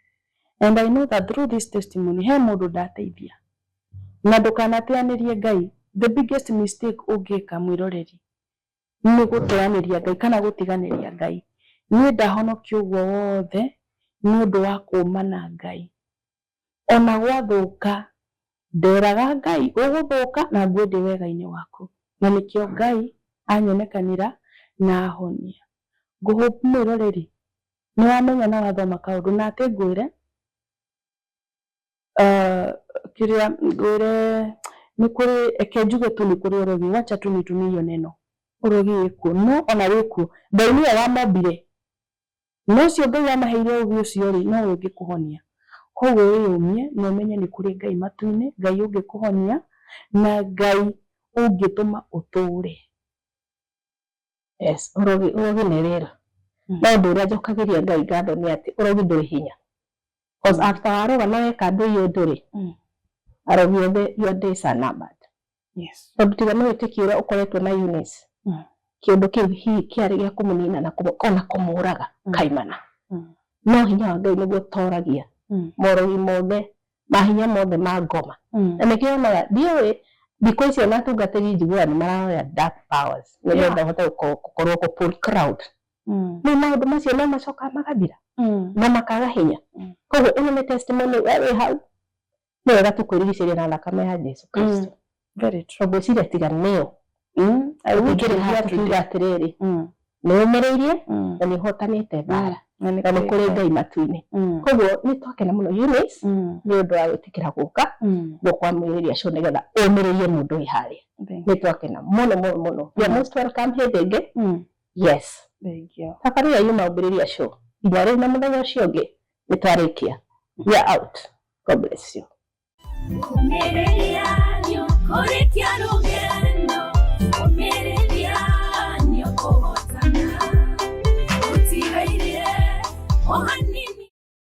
and I know that through this testimony he mũndũ ndateithia. Na ndũkanateanĩrie Ngai. The biggest mistake ũngĩka, mwĩroreri, nĩ gũteanĩria Ngai kana gũtiganĩria Ngai. Niĩ ndahonokio ũguo wothe nĩ ũndũ wa kũũma na Ngai. Ona gwathũka nderaga Ngai ũgũthũka na ngue ndĩ wega-inĩ waku, na nĩkĩo Ngai anyonekanĩra na ahonia. Ngũhope mwĩroreri nĩ wamenya na wathoma kaũndũ na atĩ ngwĩre kĩrĩa ngwĩre nĩ kũrĩ, eke njuge tu nĩ kũrĩ ũrogi. Wacha tu nitumie hiyo neno, ũrogi wĩkuo. No ona wĩkuo, Ngai nĩwe wamombire na ũcio Ngai wamaheire ũgĩ ũcio rĩ, nowe ũngĩkũhonia. Koguo wĩyũmie na ũmenye nĩ kũrĩ Ngai matu-inĩ, Ngai ũngĩkũhonia. Na Ngai ũngĩtũma ũtũre. Yes, urogi urogi nĩ wĩra. No ũndũ ũrĩa njokagĩria Ngai ngatho nĩ atĩ ũrogi ndũrĩ hinya. Cause after waroga na weka andũ ũyũ ũndũ rĩ, arogi othe, your days are numbered. Tondũ tiga nĩ wĩtĩkio ũrĩa ũkoretwo na Eunice, kĩũndũ kĩu hihi kĩarĩ gĩa kũmũnina na ona kũmũraga kaimana. No hinya wa Ngai nĩguo ũtoragia morogi mothe, mahinya mothe ma ngoma. Na nĩkĩo wonaga ndiũĩ thikũ ici ona atungatĩri njiguaga nĩ maroya dark powers nĩgetha ũhote gũkorwo kũ pull crowd. Rĩu maũndũ macio no macokaga magathira na makaga hinya. Koguo ĩno nĩ testimony we wĩ hau, nĩ wega tũkwĩrigicĩria na thakame ya Jesu Kristo. Very true. Ngwĩciria tiga nĩyo I wouldn't tũkĩrĩ be haha here tukiuga today. atĩrĩrĩ, nĩ ũmĩrĩirie na nĩ ũhotanĩte mbara Na nĩ na nĩ kũrĩ Ngai matu-inĩ. Koguo nĩ twakena mũno Eunice nĩ ũndũ wa gwĩtĩkĩra gũka gũkwamũrĩria show nĩgetha ũmĩrĩrie mũndũ wĩ harĩa. Thank Nĩ twakena mũno mũno mũno. You are most welcome hĩndĩ ĩngĩ. Yes. Thank you. Tabarĩra yuma ũmbĩrĩria show nginya rĩu na mũthenya ũcio ũngĩ nĩ twarĩkia. We are out. God bless you. Ũmĩrĩria nĩũkũrĩkia rũgendo.